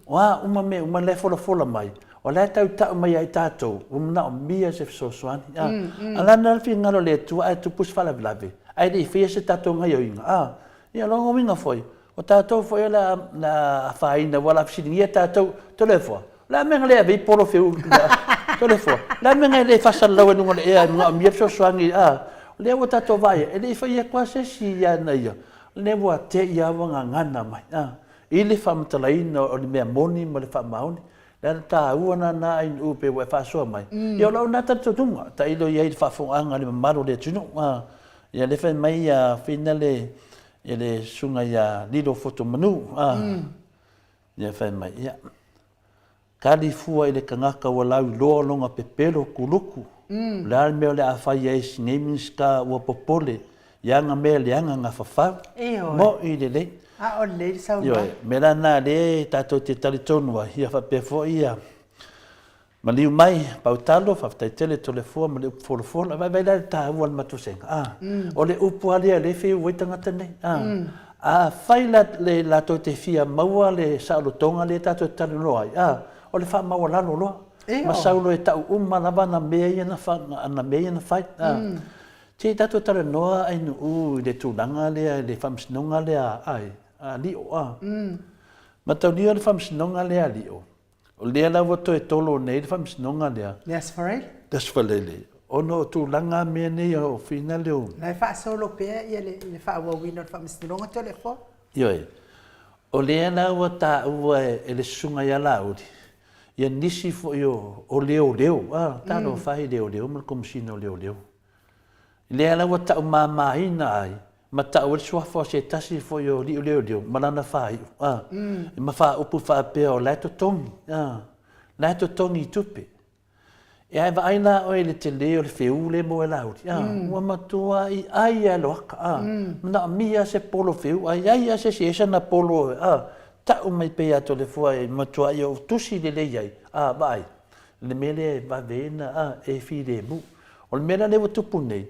o a uma mea uma la e folafola mai, o la e tau tau mai ia i tatou, ua manaomia se fesoasoani, a. A o le a le finagalo o le Atua ae tupu se faalavelave, ae le i faia se tatou gaioiga, a. Ia, o lona uiga foi, O tatou foi o le a afaina ua o le a fesiligia tatou, Toleafoa, o le a mea na le ave ai polo feu Toleafoa, o le a le mea na e le faasalalau ai i luga o le ea e manaomia le fesoasoani, a? O lea ua tatou vaai ai, e le i fai atu lava se isi ia na ia, o lea ua te i lava ua gagana mai, a? I le faamatalaina o le mea moni ma le faamaoni. O le ala taua lena Ainuu pei ua e faasoa mai, ia o lau lena talitonuga, tailo i ai i le faafofogaaga a le mamalu o le atunuu, a? Ia lea fai mai ia Fina le ia le susuga ia Lilo Fotomanu, a? Ia fai mai, ia, Tali fua i le tagata ua lauiloa lona pepelo kuluku, o le a le mea o le a fai ai e nei Minisita ua popole i ana mea leaga na fafau. Mo'i lelei. A o lelei le saunoaga. Ioe, mea la lena lea tatou te talitonu ai, ia faapea foi ia Maliu mai, Pautalo, faafetai tele Toleafoa ma le upu folafola. Vaivai la le taua o le matou sega. A, o le upu lava lea o lea e fiu ai tagata nei. A, afai la le latou te fia maua le saolotoga lea tatou te talanoa ai, a, o le faamaualalo loa. Ma sau loa e tau uma lava ana mea ia na ana mea ia na fai. A, se i tatou talanoa Ainuu i le tulaga lea i le faamasinoga lea a a Lio, a. Mataulia le faamasinoga lea a Lio, O lea la ua toe tolo nei le faamasinoga lea. Le Aso Faraile. Le Aso Faraile, ona o tulaga mea nei o finale o. La e faasolo pea ia le faaauauina o le faamasinoga Toleafoa. Ioe. O lea la ua taua e le Susuga ia Laauli ia nisi foi o leoleo, a, talofa e i leoleo ma le Komesina o Leoleo. Lea la ua taumamaina ai ma tau ai le suafa o se tasi foi o alii o leoleo ma lana faaiu, a, ma faaupu faapea o la e totogi, a, la e totogi i tupe. E ae vaai la oe i le tele o le feu lea e maua e Laauli, a, ua matuai ai lava e loaka, a, manaomia lava se polo feu, a i ai lava se isi e i ai sana polo, a, tau mai pea ia Toleafoa e matuai ou tusi lelei ai, a, vaai, le mea lea e vave ai ona, a, e filemu. O le mea la lea ua tupu nei,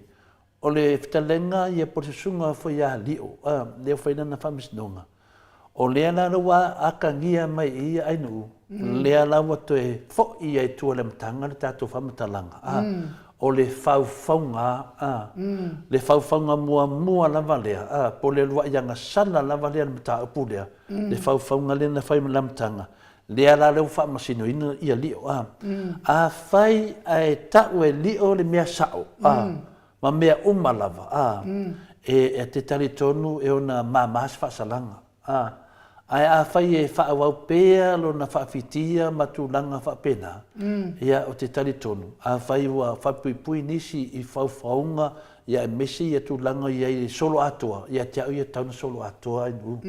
o le fetalaiga ia po o le susuga foi ia Lio, a, lea ua fai lana faamasinoga, o lea la ua atagia mai i ia Ainuu, lea la ua toe foi ai i tua i le amataga le tatou faamatalaga, a, o le faufauga, a, le faufauga muamua lava lea, a, po o le uluai agasala lava lea o le mataupu lea, le faufauga lea na fai ma le amataga, Lea la lea ua faamasinoina ia Lio, a. Afai ae tau e Lio le mea sao, a, ma mea uma lava, a, e te talitonu e ona mama se faasalaga, a. Ae afai e faaauau pea lona faafitia ma tulaga faapena, ia, ou te talitonu, afai ua faapuipui nisi i faufauga, ia aemaise ia tulaga i ai i le solo atoa, ia te au ia e tatau ona solo atoa ai nuu.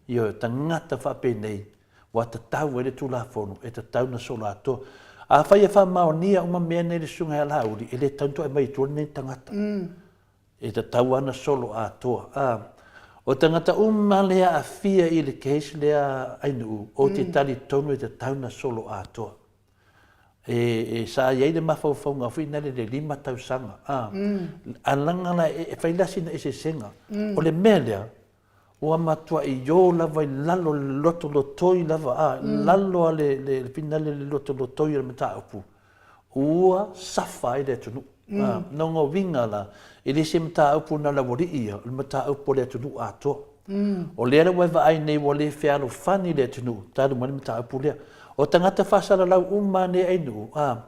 Ioe, tagata faapenei, ua tatau ai le Tulafono e tatau ona solo atoa. Afai e faamaonia uma mea nei le Susuga ia Laauli, e le tatau ona toe aumai i tua lenei tagata. E tatau lava ona solo atoa. A, o tagata uma lea aafia i le case lea Ainuu, ou te talitonu e tatau ona solo atoa. E, e, sa i ai le mafaufauga foi nale le 5 tausaga. A, alaga la e fai la sina eseesega. O le mea lea, Ua matuai io lava i lalo le lotolotoi lava, a, lalo a le, le, le finale le lotolotoi o le mataupu, ua safa ai le atunuu. A, nonga uiga la, e le se mataupu na le aualii ia, o le mataupu a le atunuu atoa. O lea la ua e vaai nei ua le fealofani le atunuu talu mai le mataupu lea. O tagata faasalalau uma nei ainuu, a,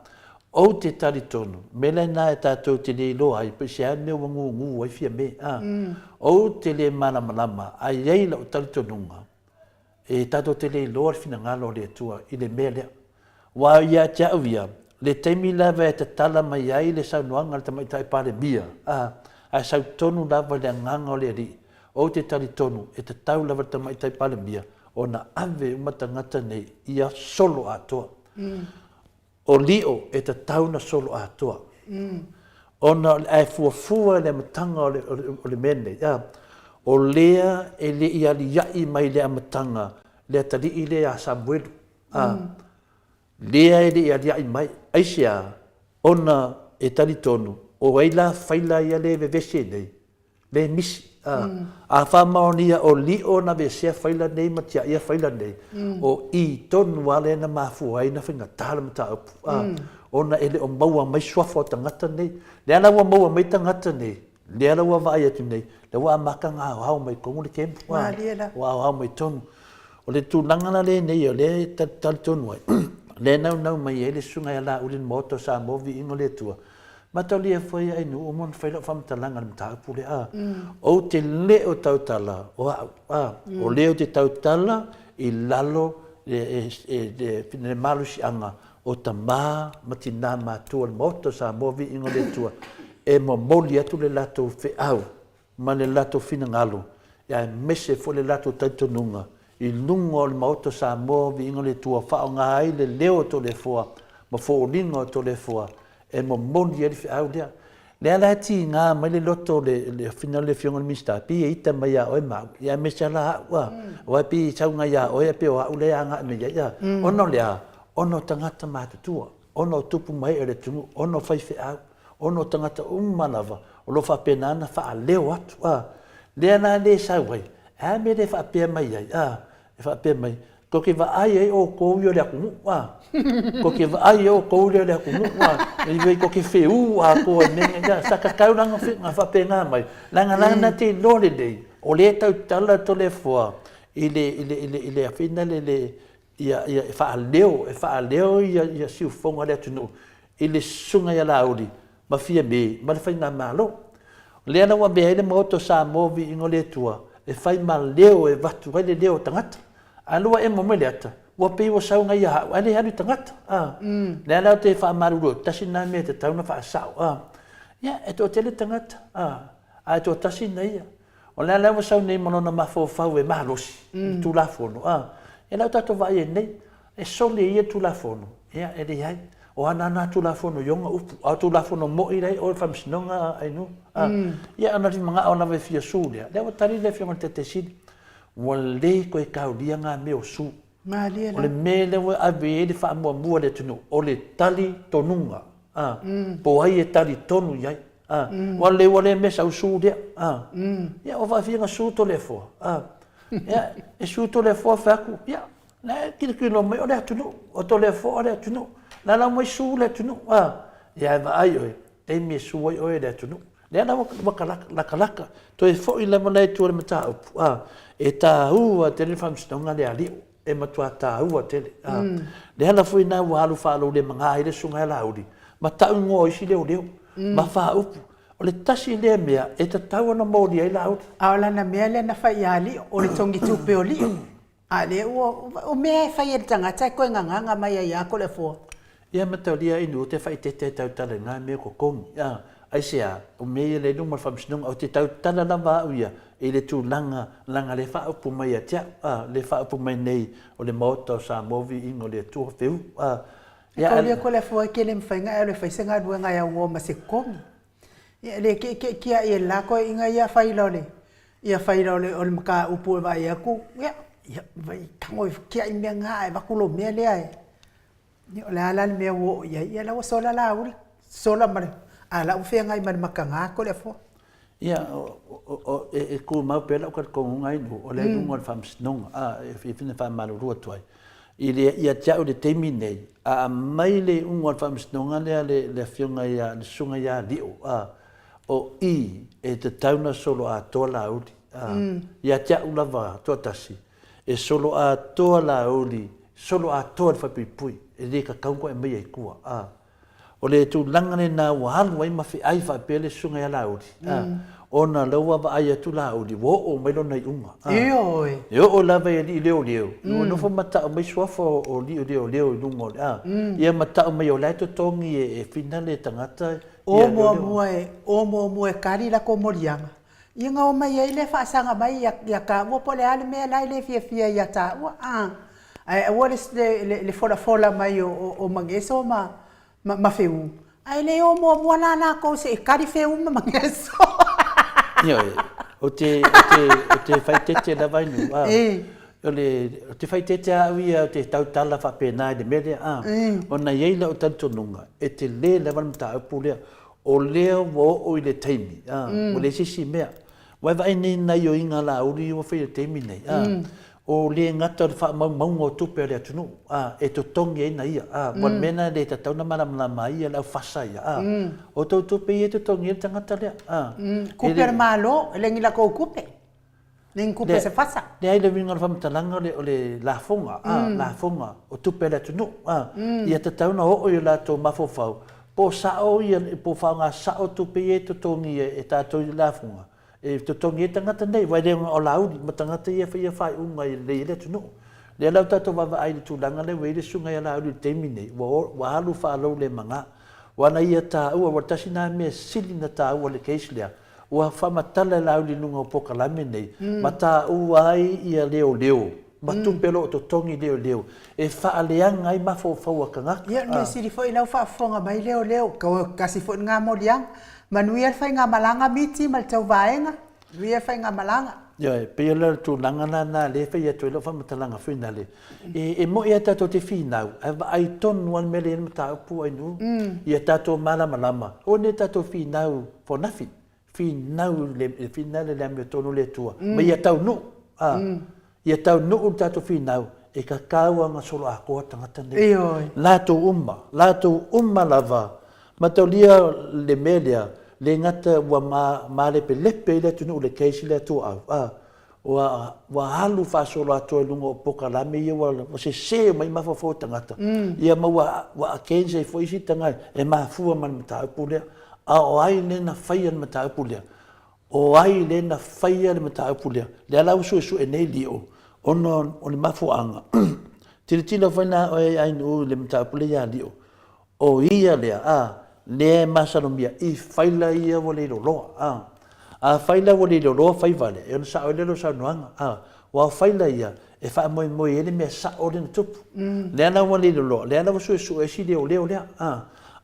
Ou te talitonu, mea lena e tatou te le iloa ai, pe se a mea ua gugu ai Fiame, a. Ou te le malamalama, a i ai lau talitonuga, e tatou te le iloa le finagalo o le Atua i le mea lea. Aua ia te au ia, le taimi lava e tatala mai ai le saunoaga a le Tamaitai Palemia, a, ae sau tonu lava i le Agaga o le Alii, ou te talitonu e tatau lava i le Tamaitai Palemia ona ave uma tagata nei ia solo atoa. O Lio e tatau na solo atoa. Ona o le ae fuafua i le amataga o le, o le, o le mea lenei, a, o lea e le i aliaʻi mai i le amataga le atalii lea ia Samuelu, a, lea e le i aliaʻi mai. Aisea? Ona e talitonu, o ai la faila ia lea e vevesi ai nei? Le misi, a, a faamaonia o Lio na aveesea faila nei ma tiaia faila nei, o i tonu lava lea na mafua ai na faigata le mataupu, a, ona e le o maua mai suafa o tagata nei. Lea la ua maua mai tagata nei, lea la ua vaai atu nei, lea ua amata ona aoao mai tonu le kemu, a, ua aoao mai tonu. O le tulaga la lenei o lea e talitonu ai, Lea e naunau mai ai le Susuga ia Laauli i le Maota o Samoa Viiga o le Atua, Mataulia foi ai nuu uma ona fai lau faamatalaga i le mataupu lea, a. Ou te le o tautala o au, a. O lea ou te tautala i lalo le malosiaga o tama ma tina matutua o le Maota o Samoa Viiga o le Atua e momoli atu le latou feau ma le latou finagalo, aemaise foi le latou talitonuga i luga o le Maota o Samoa, viiga o le Atua, faaaoga ai le leo o Toleafoa ma foliga o Toleafoa e momoli ai le feau lea. Lea la e tiga mai le loto o le finagalo o le Afioga i le Minisita, pei e ita mai ia oe ma au, ia aemaise lava la au, a, aua e pei e sau mai ia oe ae pei o au lea e agai mai i ai, a. Ona o le a? Ona o tagata matutua, ona o tupu ma ee o le atunuu, ona o faifeau, ona o tagata uma lava o lo o faapena ona faaleo atu, a. Lea la le sau ai, e a mea le faapea mai ai, a, e faapea mai, tou te vaai ai outou ia o le atunuu, a, tou te vaai ai outou ia o le atunuu, a, e tou te feū atoa i mea nei, a, sa tatau la ona faapena mai, leaga la na te iloa lelei, o lea e tautala Toleafoa i le, i le, i le, i le, a foi lele, ia, ia, e faaleo, e faaleo ia, ia siufofoga o le atunuu i le susuga ia Laauli ma Fiame ma le Faigamalo. O lea la ua avea ai le Maota o Samoa Viiga o le Atua e fai ma leo e avatu ai le leo o tagata. A lua emo mai le ata, ua pei ua sau nai ia au, ae le alu i tagata. A. Lea la ou te faamalulu atu, tasi lena mea e tatau ona faasao. A. Ia, e toatele tagata, a, ae toatasi na ia. O lea la ua sau nei ma lona mafaufau e malosi i le Tulafono, a, ia lea ua tatou vaai ai nei, e soli e ia le Tulafono, ia e leai. O ana na Tulafono i ona upu, a o Tulafono moi la e i o i le Faamasinoga a Ainuu, a. Ia ona manao lava e fia sue lea, lea ua tali le Afioga i le Taitai Sili, ua le toe taulia na mea o sue. Malie O le mea lea ua ave i ai le faamuamua a le atunuu, o le talitonuga, a, po o ai e talitonu i ai. A, ua le ua le mea sau su lea. A, ia ua faafia na su Toleafoa. A, ia e su Toleafoa fai atu, ia la e tilotilo mai o le atunuu, o Toleafoa o le atunuu. La la mai su le atunuu. A, ia e vaai oe, taimi e su ai oe e le atunuu. Lea la ua latalata, toe foi lava la i tua i le mataupu, a, e taua tele le faamasinoga lea a Lio. E matua taua tele. A, le ala foi lena ua alu faalaulemagā ai le Susuga ia Laauli, ma tau igoa o isi leoleo, ma faaupu. O le tasi lea mea e tatau ona molia ai Laauli. A o lana mea lea na fai ia Lio, o le togitupe o Lio. A lea ua, o mea e fai e le tagata e toe gagaga mai ai ia Toleafoa. Ia mataulia inu ou te faaeteete e tautala i na mea totogi a aisea o mea ia lea i luma o le faamasinoga ou te tautala lava au ia i le tulaga leaga lea faaupu mai ia te au a lea faaupu mai nei o le maota o Samoa viiga o le Atua feu a E taulia Toleafoa e te le mafai ona e alu e fai se galuega e aunoa ma se totogi. Ia e le tietie tiai e le la toeaina ia faila o le ia faila o le o le mataupu e vaai atu ia ia vai tago e tiai mea na ae avatu lou mea lea e Ia o le a la le mea ua oo i ai? Ia la ua sola Laauli, sola ma le, a o la ua feagai ma le mataga Toleafoa. Ia, e tumau pea lau talitonuga ai nuu, o lea i luga o le Faamasinoga, a, e fiafia ona faamalulu atu ai. I le, ia te au i le taimi lenei, a aumai le iuga o le Faamasinoga lea a le Afioga ia, le Susuga ia Lio, a, o i e tatau ona solo atoa Laauli, a, ia te au lava toatasi, E solo atoa Laauli, solo atoa le falepuipui, e le tatau ona toe aumaia i tua. A. O le tulaga lena ua alu ai ma feai faapea le susuga ia Laauli, a, ona o lea ua vaai atu Laauli ua oo mai lona iuga. A. Ioe. E oo lava i alii leoleo, ua nofo ma tau mai suafa o alii leoleo i luga o le, a, ia ma tau mai o la e totogi e Fina le tagata ia O leoleo. muamua e, o muamua e kali latou moliaga, Ia ona omai ai lea faasaga mai ia taua po o le a le mea la e le fiafia ia taua, a. Ae aua le le folafola mai o Mageso ma ma Feú, ae le o muamua la latou se i kali Feú ma Mageso. Ioe, ou te, ou te, ou te faaeteete lava i nuu, a. O le, ou te faaeteete lava au ia, ou te tautala faapena i le mea lea, a. Ona e i ai lau talitonuga, e tele lava le mataupu lea. O lea ua oo i le taimi, a, ua leai se isi mea. Ua e vaai nei i nai ioiga a Laauli ua fai i le taimi nei, a, o le gata o le faamaumauga o tupe a le atunuu, a, e totogi ai na ia, a, ua le mea lena e le tatau ona malamalama ai le aufasa ia, a, o tou tupe ia e totogi ai le tagata lea, a. Tupe a le Malo, e le ni latou tupe. Ni tupe se fasa. Leai le uiga o le faamatalaga o le, o le lafoga, a, lafoga o tupe a le atunuu, a, ia tatau ona oo i o latou mafaufau, po o sao ia, po o faaaoga sao tupe ia e totogi e tatou i le lafoga, e totogi ai tagata nei, aua e le o Laauli ma tagata ia e faia faaiuga e lelei ai le atunuu. O lea la ua tatou vaavaai i le tulaga lea ua i ai le susuga ia Laauli i le taimi lenei, ua alu faaloulemaga. Aua na ia taua, aua o le tasi lena mea sili ona taua i le case lea, Ua faamatala e Laauli i luga o polokalame nei, ma taua ai ia leoleo ma tupe o lo o totogi leoleo e faaleaga ai mafaufau a tagata. Ia, o le mea sili foi lau faafofoga mai leoleo, tasi foi lena moliaga. Manuia le faigamalaga miti ma le tauvaega, manuia le faigamalaga. Ioe, e pei o le tulaga la lena lea e fai atu ai lau faamatalaga foi nale, e moni lava tatou te finau, ae vaai tonu lava le mea lea e i ai le mataupu Ainuu, ia tatou malamalama, aua ne i tatou finau for nothing, finau i le finau i le amiotonu o le Atua, ma ia taunuu, a, ia taunuu le tatou finau, e tatau lava ona soloatoa tagata nei. Ioe. Latou uma, latou uma lava, mataulia le mea lea, le gata ua malepelepe ai le atunuu i le case lea tuaau, a, ua, ua alu faasoloatoa i luga o polokalame ia ua, ua sese uma ai mafaufau o tagata, ia ma ua, ua against ai foi isi tagata e mafua ma le mataupu lea. A o ai lea na faia le mataupu lea? O ai lea na faia le mataupu lea? Lea la ua suesue nei Lio, ona o le mafuaaga, tilotilo foi la oe Ainuu i le mataupu lea ia Lio, O ia lea, a, lea e masalomia i faila ia ua le loloa, a. A faila ua le loloa fai vale, e ono sao ai lea o lau saunoaga, a. Aua o faila ia, e faamoemoe ai le mea sao lea na tupu. Lea la ua le loloa, lea la ua suesue ai si leoleo lea, a.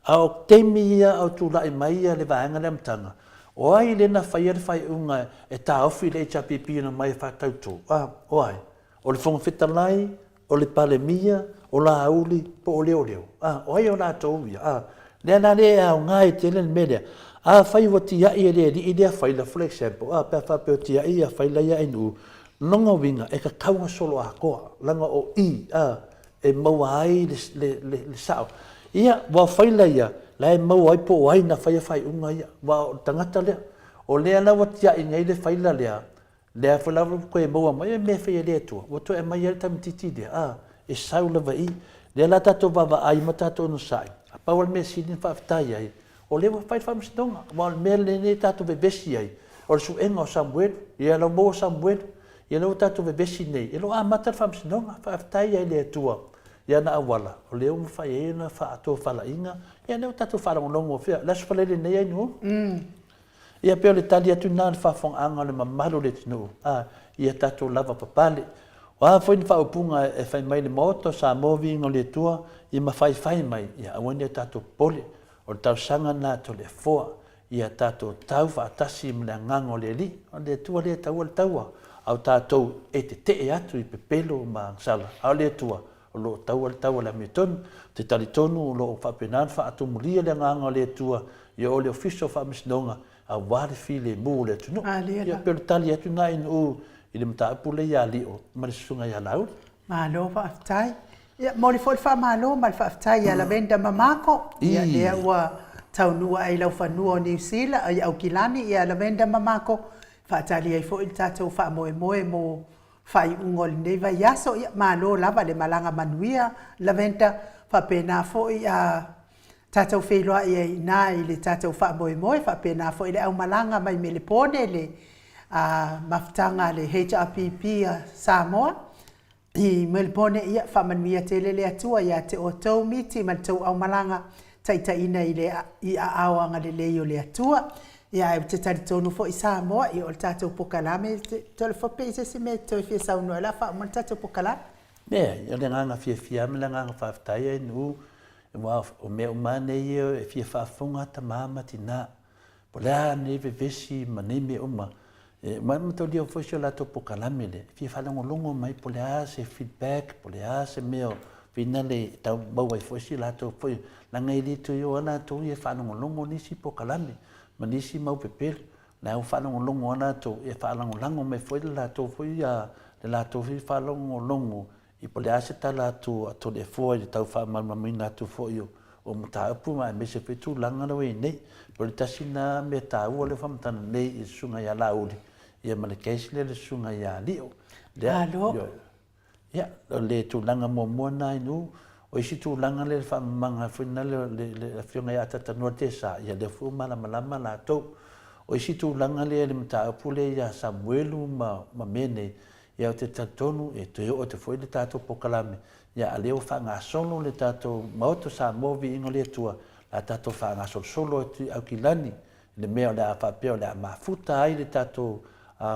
A o taimi ia a o tulai mai ia le vaega lea amataga, o ai lea na faia le faaiuga e taofi le HRPP ona omai e faatauto, a, o ai? O le Fofoga Fetalai, o le Palemia, o Laauli, po o Leoleo? A, o ai o latou ia? A, lea la lea e aoga ai tele le mea lea. Afai ua tiai e le alii lea faila, for example, a, pe a faapea ua tiai ia faila ia Ainuu, lona uiga e tatau ona soloatoa, leaga o i, a, e maua ai le, le, le, le sao. Ia, ua o faila ia, la e maua ai po o ai na faia faaiuga ia, aua o le tagata lea. O lea la ua tiai nei le faila lea, Lea foi la ua toe maua mai e mea fai e le Atua, ua toe aumai ai le tamaitiiti lea, a, e sau lava i i. Lea la tatou vaavaai ma tatou onosai, a pau lava le mea sili ona faafetai ai, o lea ua fai le faamasinoga, aua o le mea lenei tatou vevesi ai, o le suega o Samuelu, ia la ua maua Samuelu, ia lea ua tatou vevesi nei, e le o amata le faamasinoga, faafetai ai i le Atua i ana auala, o lea ua mafai ai ona faatofalaiga, ia lea ua tatou faalogologo, fea, o le Aso Faraile nei ai Nu'u? Ia pei o le tali atu lena i le faafofogaaga o le mamalu o le atunuu, a, ia tatou lavapapale. O a foi ni faaupuga e fai mai i le Maota o Samoa viiga o le Atua, ia mafaifai mai, ia aua ne i o tatou popole. O le talosaga lena a Toleafoa, ia tatou tau faatasi ma le agaga o le Alii. O le Atua lea e taua le taua, a o tatou e tetee atu i pepelo ma agasala, a o le Atua, o lo o taua le taua i le amiotonu. Ou te talitonu o lo o faapena ona faatumulia le agaga o le Atua i o le Ofisa o Faamasinoga aua le filemu o le atunuu. Ia pei o le tali atu lena i Nu'u i le mataupu lea ia Lio ma le susuga ia Laauli. Malo faafetai. Ia momoli foi le faamalo ma le faafetai ia Lavenda ma Mako, ia lea ua taunuu ae i laufanua o Niu Sila, i Aukilani ia Lavenda ma Mako, faatali ai foi le tatou faamoemoe mo faaiuga o lenei vaiaso. Ia, malo lava le malaga manuia Lavender, faapena foi a tatou feiloai ai i ina i le tatou faamoemoe, faapena foi le aumalaga mai Melepone le mafutaga a le HRPP a Samoa i Melepone. Ia, faamanuia tele le Atua ia te outou miti ma le tou aumalaga taitaiina i le i aao agalelei o le Atua. Ia, ae ou te talitonu foi Samoa, ia o le tatou pokalame, Toleafoa pe i ai se isi mea e toe fia saunoa ai o le a faauma le tatou pokalame. Leai, o le agaga fiafia lava ma le agaga faafetai ai Nu'u, aua o mea uma lava nei e fia faafofoga tama ma tina. Po o le a nei vevesi ma nei mea uma, e mataulia foi si o latou pokalame lea, e fia faalogologo mai po o le a se feedback, po o le a se mea o finale e tau maua ai foi si latou foi, leaga e le toe o lava latou ia e faalogologo nisi pokalame ma nisi mau pepelo. O la ua faalogologo lava latou, e faalagolago mai foi le latou foi le latou foi faalogologo i po o le a se tala atu a Toleafoa i le tau faamalamalamaina atu foi o mataupu ma aemaise foi tulaga la ua i ai nei. O le tasi lena mea taua lea ua faamatala nei i le susuga ia Laauli. Ia ma le case lea le susuga ia Lio. Lea, Malo. Ia, o le tulaga muamua na i nu, o isi tulaga lea le faamamaga foi na le, le, le afioga ia Atatanoa Tesa, ia lea foi ua malamalama latou. O isi tulaga lea le mataupu lea ia Samuelu ma, ma mea nei, ia ou te talitonu e toe oo atu foi le tatou polokalame, ia a lea ua faagasolo le tatou Maota Samoa Viiga o le Atua, la tatou faagasolosolo atu i Aukilani, le mea o le a faapea o le a mafuta ai le tatou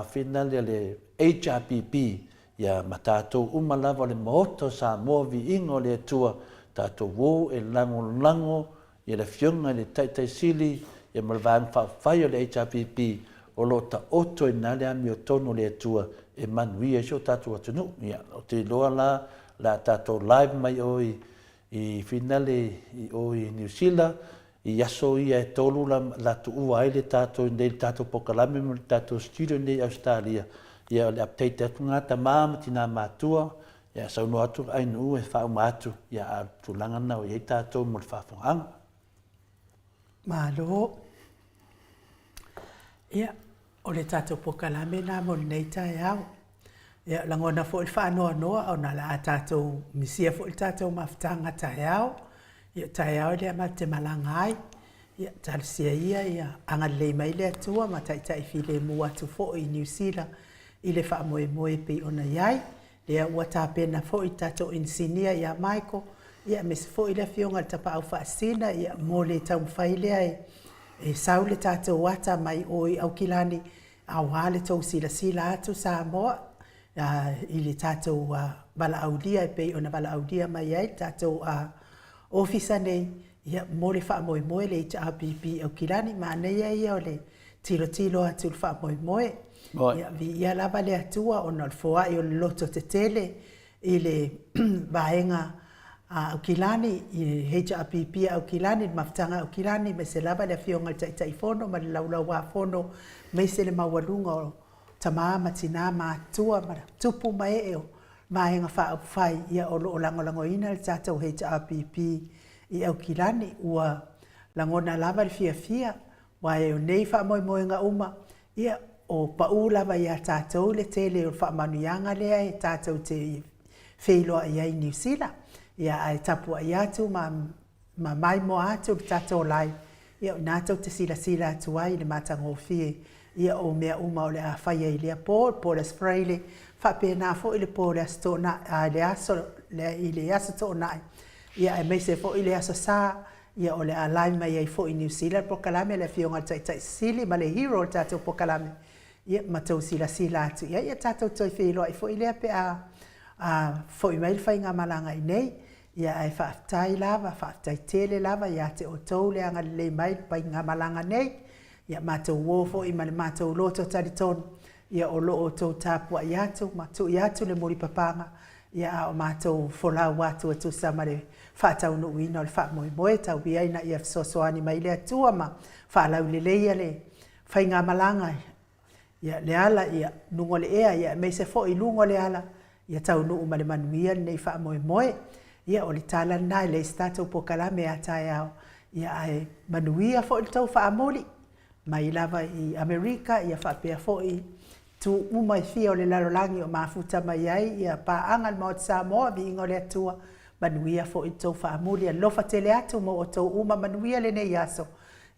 finale a le HRPP, ia ma tatou uma lava o le Maota o Samoa Viiga o le Atua, tatou o e lagolago ia le Afioga i le Taitai Sili ia ma le Vaega Faaupufai o le HRPP o lo o taoto i ina le amiotonu o le Atua e manuia ai si o tatou atunuu. Ia, ou te iloa la o le a tatou live mai o i i finale i o i Niu Sila i aso ia e tolu la, la tuua ai le tatou nei le tatou polokalame ma le tatou studio nei i Ausetalia. Ia o le update atu lena tama ma tina matua, ia saunoa atu Ainuu e faauma atu, ia a o le tulaga lena o i ai tatou mo le faafofogaaga. Malo. Ia, o le tatou polokalame lena mo lenei taeao. Ia, lagona foi le faanoanoa ona o le a tatou misia foi le tatou mafutaga taeao. Ia, o taeao lea matou te malaga ai. Ia, talosia ia ia agalelei mai le Atua ma taitai filemu atu foi i Niu Sila i le faamoemoe e pei ona i ai. Lea ua tapena foi le tatou inisinia ia Michael, ia aemaise foi le Afioga i le Tapaau Faasisina ia mo le taumafai lea e e sau le tatou ata mai o i Aukilani aua le tou silasila atu Samoa i le tatou valaaulia e pei ona valaaulia mai ai le tatou ofisa nei ia mo le faamoemoe le HRPP i Aukilani. Manaia ia o le tilotilo atu i le faamoemoe. Ia viia lava le Atua ona o le foai o le loto tetele i le vaega a Aukilani, i le HRPP a Aukilani, le Mafutaga a Aukilani, aemaise lava le Afioga i le Taitaifono ma le Laulau-a-Fono, aemaise le maualuga o tama ma tina matutua ma tupu ma ee o Vaega Faaupufai ia o lo o lagolagoina le tatou HRPP i Aukilani. Ua lagona lava le fiafia, aua o nei faamoemoega uma, ia, o pau lava ia tatou le tele o le faamanuiaga lea e tatou te feiloai ai i Niu Sila. Ia, ae tapuai atu ma ma maimoa atu le tatou live, ia o i ina tou te silasila atu ai i le matagofie, ia o mea uma o le a faia i lea po, le po o le Aso Faraile, faapena foi le po o le Aso Toonai, a, le aso, le, i le Aso Toonai, ia aemaise foi le Aso Sa, ia o le a live mai ai foi i Niu Sila le polokalame a le Afioga i le Taitai Sili ma le hero o le tatou polokalame, ia ma tou silasila atu i ai, ia tatou toe feiloai foi lea pe a, a foi mai le faigamalaga i nei. Ia ae faafetai lava, faafetai tele lava ia te outou le agalelei mai i le faigamalaga nei. Ia matou o foi ma le matou loto talitonu, ia o lo outou tapuai atu ma tui atu le mulipapaga, ia a o matou folau atu e tusa ma le faataunuuina o le faamoemoe, tau ia ina ia fesoasoani mai le Atua ma faalauleleia le faigamalaga ia le ala ia luga o le ea ia aemaise foi luga o le ala ia taunuu ma le manuia lenei faamoemoe. Ia o le tala lena e leai se tatou polokalame a taeao ia ae manuia foi le tou faamuli mai lava i Amerika ia faapea foi itu uma e fia o le lalolagi o mafuta mai ai ia paaga a le Maota Samoa, viiga o le Atua, manuia foi le tou faamuli, alofa tele atu mo outou uma, manuia lenei aso.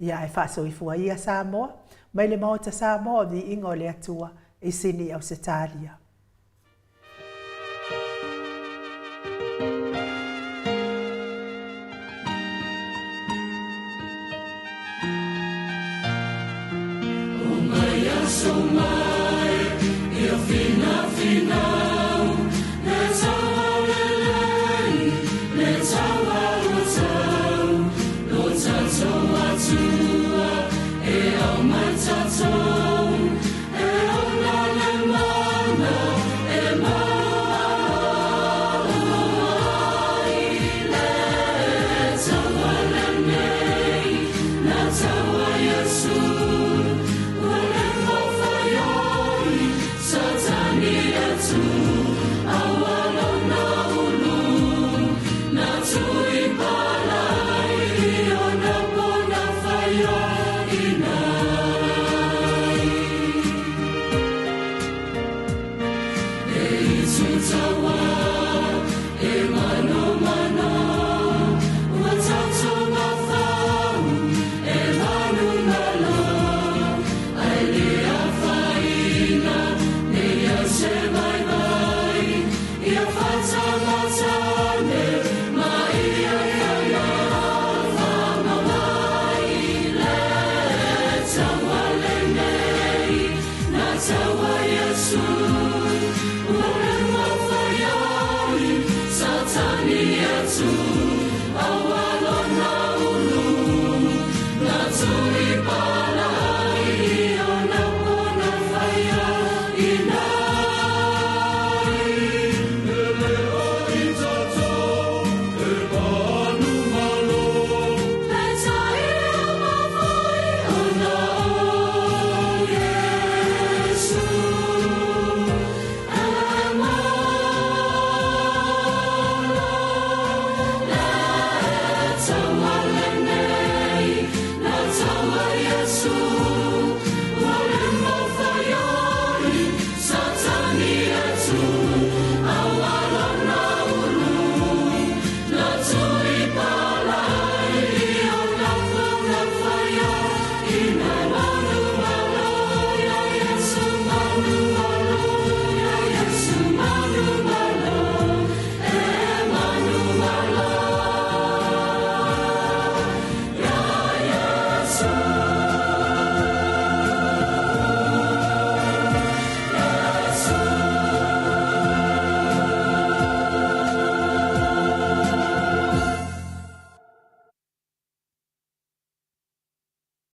Ia ae faasoifua ia Samoa, mai le Maota Samoa, viiga o le Atua, i Sini Ausetalia. Taua Iesu.